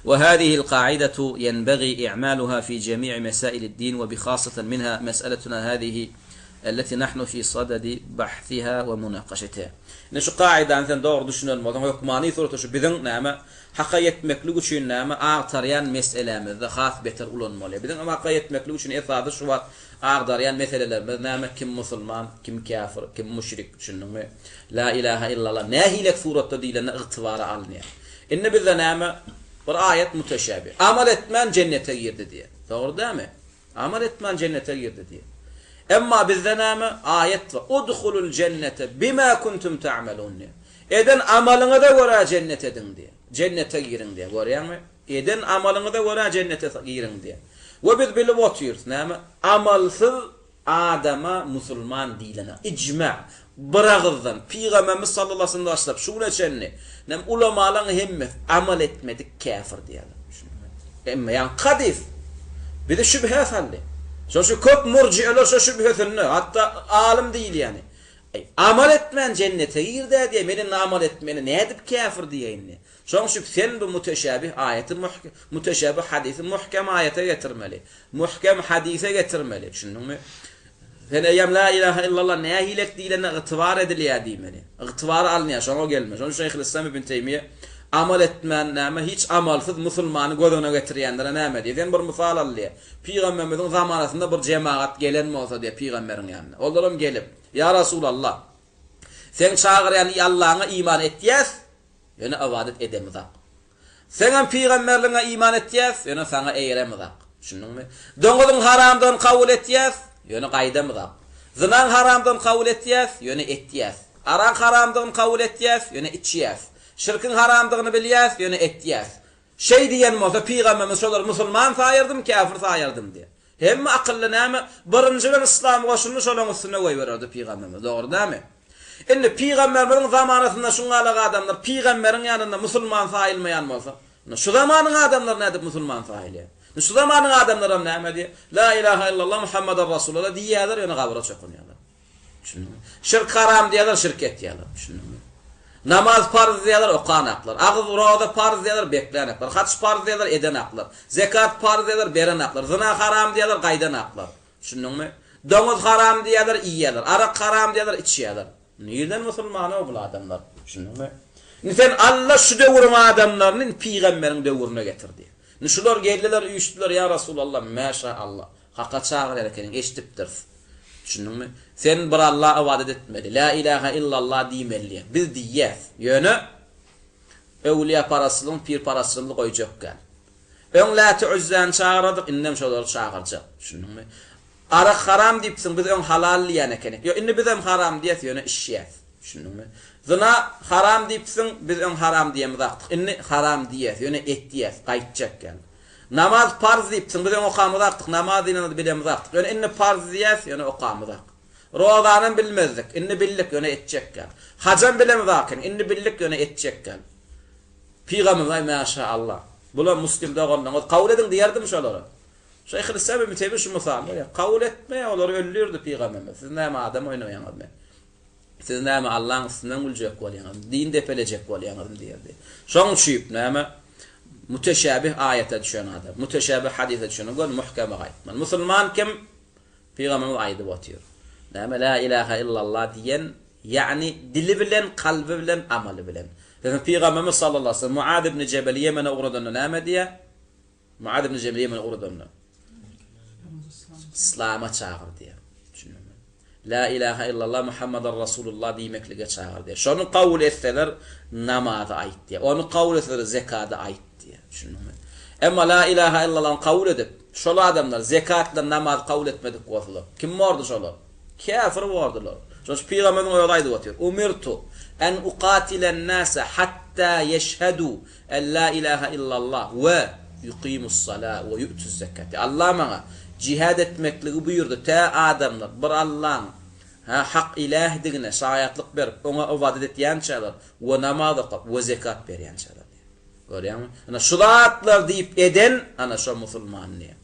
Ve hâzihil kaidatu yenbagî i'mâluhâ fî cemî'i mesâilid-din ve bihâsatan minhâ mes'eletuna hâzihi elleti nahnu fî sadedi bahsihâ ve munâkaşetihâ. Indi şu kaidany sen dogry düşünen bolsaň, hökmany suratda şu biziň näme, Haka ýetmeklik üçin näme agtarýan meselämizde has beter ulanmaly. Biziň hem haka ýetmeklik üçin esasy şu wagt agdarýan meselelerimiz näme kim musulman, kim käfir, kim müşrik düşündiňmi? La ilaha illallah nähilek suratda diýlende ygtybara alynýar. Indi bizde näme bir aýat müteşäbih. Amal etmän jennete girdi diýýär. Dogry dälmi? Amal etmän jennete girdi diýýär. Emma bizde näme? Aýat bar. Udhulul jennete bima kuntum ta'malun diýýär. Eden amalyňyza görä jennet ediň diýýär. Jennete giriň diýýär. Görýäňmi? Eden amalyňyza görä jennete giriň diýýär. We biz bilip otyrys, näme? Amalsyz adama musulman diýlenok. Ijma, biragyzdan, Pygamberimiz sallallahu aleyhi ve sellemden başlap şu güne çenli, näme, ulamalaryň hemmesi amal etmedik käfir diýýärler. Emma ýaňky hadys bizi şübhä saldy. Şonuň üçin köp murjieler şo şübhesinde, hatda alym diýilýäni, Aý, amal etmän jennete gir-dä diýýär, men indi amal etmäne nädip käfir diýeýin diýýär. Şonuň üçin sen bu müteşäbih aýaty müteşäbih hadysy muhkem aýata getirmeli. Muhkem hadysa getirmeli. Düşündiňmi? Sen eýýäm la ilaha illallah nähilek diýlende ygtybar edilýär diýmeli. Ygtybar alynýar, şoňa gelme. Şonuň üçin Şeýhülislam ibn Teýmiýe amal etmän näme, hiç amalsyz musulmany göz öňüne getirýänlere näme diýýär? Sen bir mysal al diýýär. Pygamberimiziň zamanasynda bir jemagat gelen bolsa diýýär pygamberiň ýanyna. Olaram gelip, Ýa Rasulallah, seň çagyrýan Allaňa iman etýäs, ýöne ybadat edemizak. Seňem pygamberligiňe iman etýäs, ýöne saňa eýeremizak. Düşündiňmi? Doňuzyň haramdygyny kabul etýäs, ýöne gaýdamyzak. Zynaň haramdygyny kabul etýäs, ýöne etýäs. Araň haramdygyny kabul etýäs, ýöne içýäs. Şirkiň haramdygyny bilýäs, ýöne etýäs. Şeý diýen bolsa, pygamberimiz şolary musulman saýardym, käfir saýardym diýýär. Hemme akylly näme, birinji bilen yslam goşunyny şolaň üstüne goýbererdi pygamberimiz, dogry dälmi? Indi pygamberimiziň zamanasynda şuňalak adamlar pygamberiň ýanynda musulman saýylmaýan bolsa, indi şu zamanyň adamlary nädip musulman saýylýar? Indi şu zamanyň adamlaram näme diýýär? La ilaha illallah Muhammeden Rasulullah diýýärler, ýöne gabra çokunýarlar. Düşündiňmi? Şirk haram diýýärler, şirk etýärler. Düşündiňmi? Namaz parz diýýärler, okanaklar. Agyz roza parz diýýärler, beklänaklar. Haç parz diýýärler, edenaklar. Zekat parz diýýärler, berenaklar. Zyna haram diýýärler, gaýdanaklar. Düşündiňmi? Doňuz haram diýýärler, iýýärler. Arak haram diýýärler, içýärler. Nirden musulman-ow bul adamlar? Düşündiňmi? Indi sen Alla şu döwrüň adamlaryny indi pygamberiň döwrüne getirdi. Indi şular geldiler, üýşdüler, ýa Rasulallah, mäşa Allah. Haka çagyrýar ekeniň, eşidipdiris. Düşündiňmi? Sen bir Alla ybadat etmeli. Lä ilähä illallah diýmeli diýýär. Biz diýýäs. Ýöne öwlüýäparazçylygyň, pirparazçylygymyzy goýjak däl. Öň Läti Üzzäni çagyrardyk, indem şolary çagyrjak. Düşündiňmi? Arak haram diýipsiň, biz öň halal diýýän ekenik. Ýok, indi bizem haram diýýäs, ýöne içýäs. Düşündiňmi? Zyna haram diýipsiň, biz öň haram diýemizakdyk. Indi haram diýýäs, ýöne etýäs, gaýtjak ýaly. Namaz parz diýipsiň, biz öň okamyzakdyk, namaz diýleni bilemizakdyk. Ýöne indi parz diýýäs, ýöne okamyzak. Rozanam bilmezdik, indi bildik, ýöne etjek ýaly. Hajam bilemizakyn, indi bildik, ýöne etjek ýaly. Pygamberimiz aý mäşa Allah. Bular muslim doganlaryňyz, kabul ediň diýerdim şolara. Şeýhülislam Ibn Teýmiýe şu mysaly berýär. Kabul etmeýär, olary öldürdi pygamberimiz. Siz näme adam oýnaýaňyzmy? Siz näme Allaň üstünden güljek bolýaňyzmy? Din depelejek bolýaňyzmy diýerdi. Şoň üçin näme müteşäbih aýata düşen adam, müteşäbih hadysa düşen gör muhkeme gaýtmaly. Musulman kim? Pygamberimiz aýdyp otyr. Näme la ilaha illallah diýen, ýagny dili bilen, kalby bilen, amaly bilen. Biziň pygamberimiz sallallahu aleyhi ve sellem Muad ibn Jebeli Ýemene ugradanda näme diýýär? Muad ibn Jebel Ýemene ugradanda Yslama çagyr diýýär. Düşündüňmi? La ilaha illallah Muhammadar Rasulullah diýmeklige çagyr diýýär. Şony kabul etseler namazy aýt diýýär. Ony kabul etseler zekady aýt diýýär. Düşündüňmi? Emma la ilaha illallany kabul edip, şol adamlar zekat bilen namazy kabul etmedik bolsalar, kim bordy şolar? Käfir bordular. Şonuň üçin pygamberimiziň özi aýdyp otyr. Umirtu en uqatilen nase hatta yeşhedu En la ilaha illallah we yukimus-sala we yu'tuz-zekate. Allah maňa jihad etmekligi buýurdy, tä adamlar bir Allaň, ha, hak ilähdigine şaýatlyk berip, oňa ybadat etýänçäler we namaz okap we zekat berýänçäler diýýär. Görýäňmi? Ana şu zatlar diýip eden, ana şo musulman diýýär.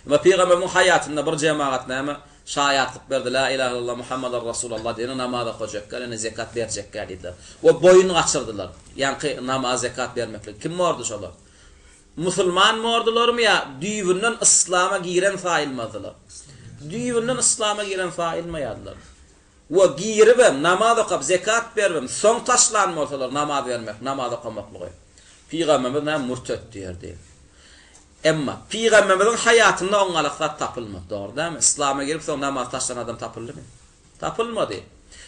Emma pygamberimiziň haýatynda bir jemagat näme? Şaýatlyk berdi, La ilahe illallah Muhammadar Rasulallah diýene namaz okajakka, ýöne zekat berjekkä diýdiler. We boýun gaçyrdylar. Ýaňky namaz, zekat bermeklik. Kim bordy şolar? Musulman bordularmy ýa düýbünden yslama giren saýylmazdylar? Düýbünden yslama giren saýylmaýardylar. We giribem, namaz okap, zekat beribem, soň taşlan bolsalar namaz bermek, namaz okamaklygy. Pygamberimiz näme mürtet diýerdi. Emma, Pygamberimiziň haýatynda oňňalak zat tapylmady, dogry dälmi? Yslama girip soň namaz taşlan adam tapyldymy? Tapylmady.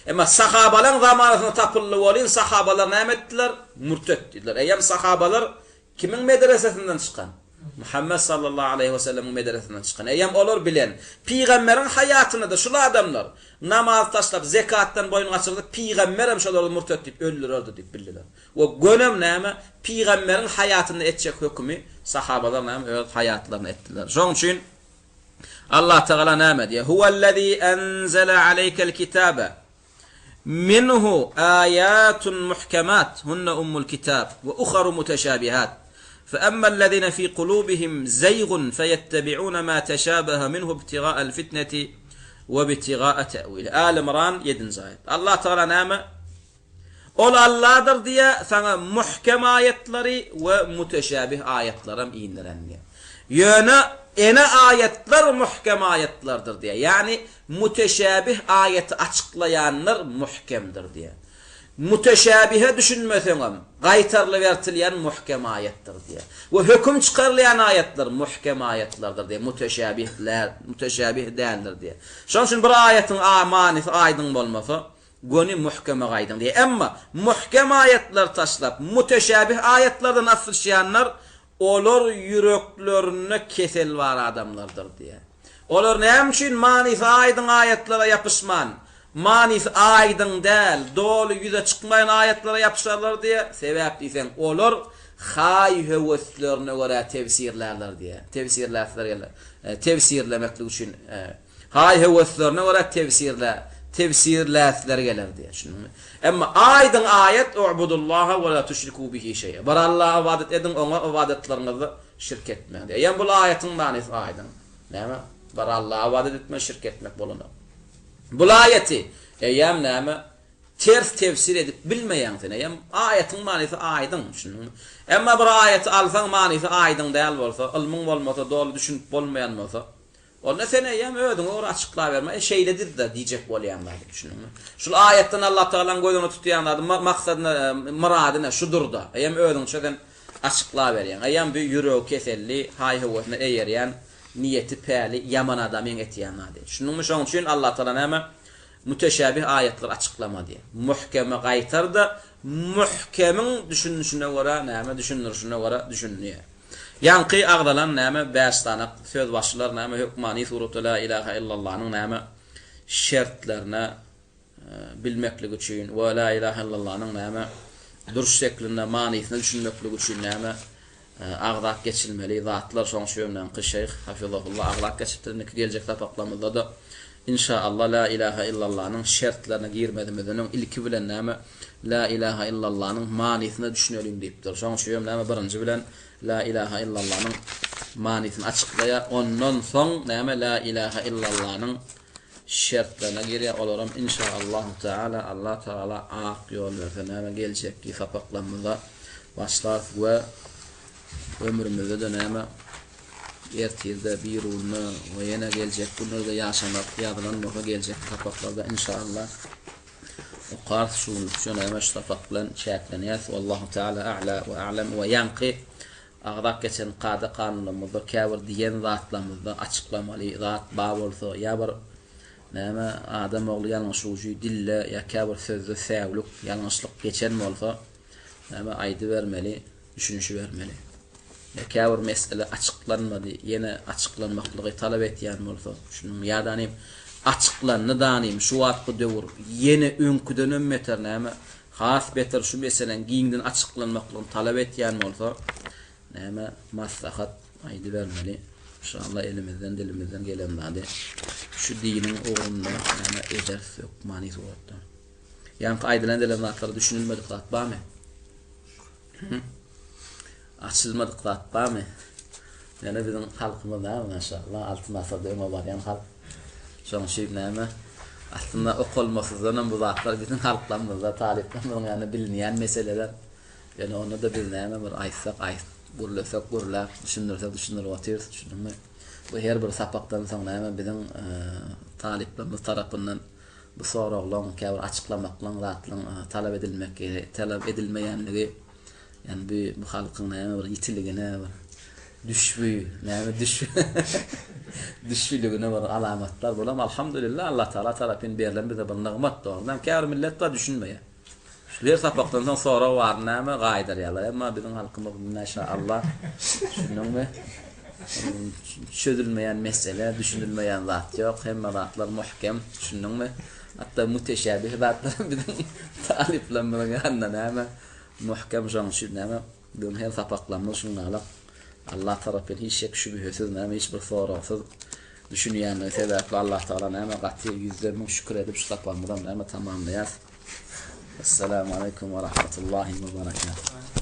Emma sahabalaň zamanasynda tapyldy welin, sahabalar näme etdiler? Mürtet diýdiler. Eýýäm sahabalar kimiň medresesinden çykan? Muhammet sallallahu aleýhi we sellemiň medresesinden çykan. Eýýäm olar bilen Pygamberiň haýatynda-da şul adamlar namaz taşlap, zekatdan boýun gaçyrdy, Pygamberem şolary mürtet diýip öldürerdi diýip bildiler. We gönem näme, pygamberiň haýatynda etjek hökümi sahabalar näme öz haýatlarynda etdiler. Şoň üçin Allah Tagala näme diýýär? Huwellezî enzele aleýkel kitabe minhu âyâtun muhkemat hunne ummul kitab we uharu muteşâbihat. Feemmellezîne fî kulûbihim zeýgun feyettebi'ûne mâ teşâbehe minhu ibtigâ'el fitneti we ibtigâ'e te'wîlih. Âl Imran 7-nji aýat. Allah Tagala näme? Ol Alladyr diýýär, saňa muhkem aýatlary we müteşäbih aýatlaram indiren diýýär. Ýöne ene aýatlar muhkem aýatlardyr diýýär. Ýagny müteşäbih aýaty açyklaýanlar muhkemdir diýýär. Müteşäbihe düşünmeseňem, gaýtarylybertilýän muhkem aýatdyr diýýär. We höküm çykarylýan aýatlar muhkem aýatlardyr diýýär, müteşäbih müteşäbih däldir diýýär. Şonuň üçin bir aýatyň manysy aýdyň bolmasa, Göni muhkeme gaýdyň diýýär. Emma muhkem aýatlary taşlap, müteşäbih aýatlardan aslyşýanlar, olar ýüreklerinde kesel bar adamlardyr diýýär. Olar näme üçin manysy aýdyň aýatlara ýapyşman, manysy aýdyň däl, doly ýüze çykmaýan aýatlara ýapyşarlar diýýär? Sebäp diýseň, olar haý-höweslerine görä tefsirlärler diýýär. Tefsirläsler geler. Tefsirlemeklik üçin Haý-höweslerine görä tefsirlä, tefsirläsleri geler diýýär. Düşündiňmi? Emma aýdyň aýat, U'budullaha we la tüşrikû bihi şeý'a. Bir Allaha ybadat ediň, oňa ybadatlaryňyzda şirk etmäň diýýär. Eýýäm bul aýatyň manysy aýdyň. Näme? Bir Allaha ybadat etmek, şirk etmek bolanok. Bul aýaty eýýäm näme? Ters tefsir edip bilmeýäň sen. Eýýäm aýatyň manysy aýdyň. Düşündiňmi? Emma bir aýaty alsaň manysy aýdyň däl bolsa, ylmyň bolmasa, doly düşünip bolmaýan bolsa, Onda sen eýýäm özüňe görä açyklaberme, e şeýledir-dä diýjek bolýan zady, düşündiňmi? Şul aýatdan Allatagalaň göz öňünde tutýan zady, maksadyna, myrady ne, şudur-da. Eýýäm özüňçe sen açyklaberýäň. Eýýäm bu ýüregi keselli, haý-höwesine eýerýän, niýeti, päli ýaman adamyň etýän zady. Düşündiňmi? Şonuň üçin Allatagala näme? Müteşäbih aýatlary açyklama diýýär. Muhkeme gaýtar-da, muhkemiň düşünişine görä näme, düşündirişine görä düşündiýär. Ýaňky agzalan näme bäş sany sözbaşylar näme hökmany suratda la ilaha illallanyň näme şertlerine bilmeklik üçin we la ilaha illallanyň näme duruş şeklinde manysyna düşünmeklik üçin näme agzap geçilmeli zatlar şoň üçin ýaňky şeýh hafizahullah agzap geçipdir indiki geljek sapaklarymyzda-da inşaallah la ilaha illallanyň şertlerine girmezimizden öň ilki bilen näme la ilaha illallanyň manysyna düşüneliň diýipdir şoň üçin hem näme birinji bilen la ilaha illallanyň manysyny açyklaýar ondan soň näme la ilaha illallanyň şertlerine girýär olaram inşaallahu taala Allah taala ak ýol berse näme geljekki sapaklarymyzda başlarys we ömrümizde-de näme ertirde birigünde we ýene geljek günlerde ýaşamak ýazylan bolsa geljekki sapaklarda inşaallah okarys şu günlükçe näme şu sapak bilen çäklenýäs wallahu taala a'la we a'lem we ýaňky Agzap geçen kada-kanunlarymyzda käbir diýen zatlarymyzda açyklamaly zat bar bolsa ýa bir näme adam ogly ýalňyş ujy dilde ýa käbir sözde säwlik, ýalňyşlyk geçen bolsa näme aýdybermeli, düşünişibermeli. Ýa käbir mesele açyklanmady, ýene açyklanmaklygy talap etýän bolsa, şunuň ýa-da açyklandy danym şu wagtky döwür ýene öňküdenem beter näme Has beter şu meseläň giňden açyklanmaklygyny talap etýän bolsa, näme maslahat aýdybermeli. Inşallah elimizden dilimizden gelen zady şu diniň ugrunda näme ederis hökmany suratda. Ýaňky aýdylan edilen zatlara düşünilmedik zat barmy? Açylmadyk zat barmy? Ýöne biziň halkymyz näme maşallah altyn asyrda öňe barýan halk. Şoň üçin näme? Aslynda okalmasyzdanam bu zatlar biziň halklarymyzda, talyplarymyzyň ýanynda bilinýän meseleler. Ýöne onda-da biz näme bir aýtsak aýt, gürlesek gürläp, düşündirsek düşündirip otyrys, düşündiňmi? Bu her bir sapakdan soň näme biziň talyplarymyz tarapyndan bu soraglaryň, käbir açyklamaklaryň, zatlaryň talap edilmek, talap edilmeýänligi Ýani bu bu halkyň näme bir ýitiligine bir düşbi, näme düş düşbüligine bir alamatlar bolam. Alhamdulillah Allah Taala tarapyn berlen bize bir nygmat dogrudan. Käbir millet bar düşünmeýär. Şu her sapakdan soň sorag bar näme gaýdyrýarlar. Emma biziň halkymyz maşallah düşündiňmi? Çözülmeýän mesele, düşünilmeýän zat ýok. Hemme zatlar muhkem, düşündiňmi? Hatda müteşäbih zatlar biziň talyplarymyzyň ýanynda näme Muhkem şoň üçin näme biziň her sapaklarymyz şuňňalak Allah tarapyn hiç şek şübhesiz näme hiç bir soragsyz düşünýänligi sebäpli Allah Tagala näme gaty ýüzden müň şükür edip şu sapagymyzam näme tamamlaýas. Essalamu aleýkum we rahmetullahi we berekatuh.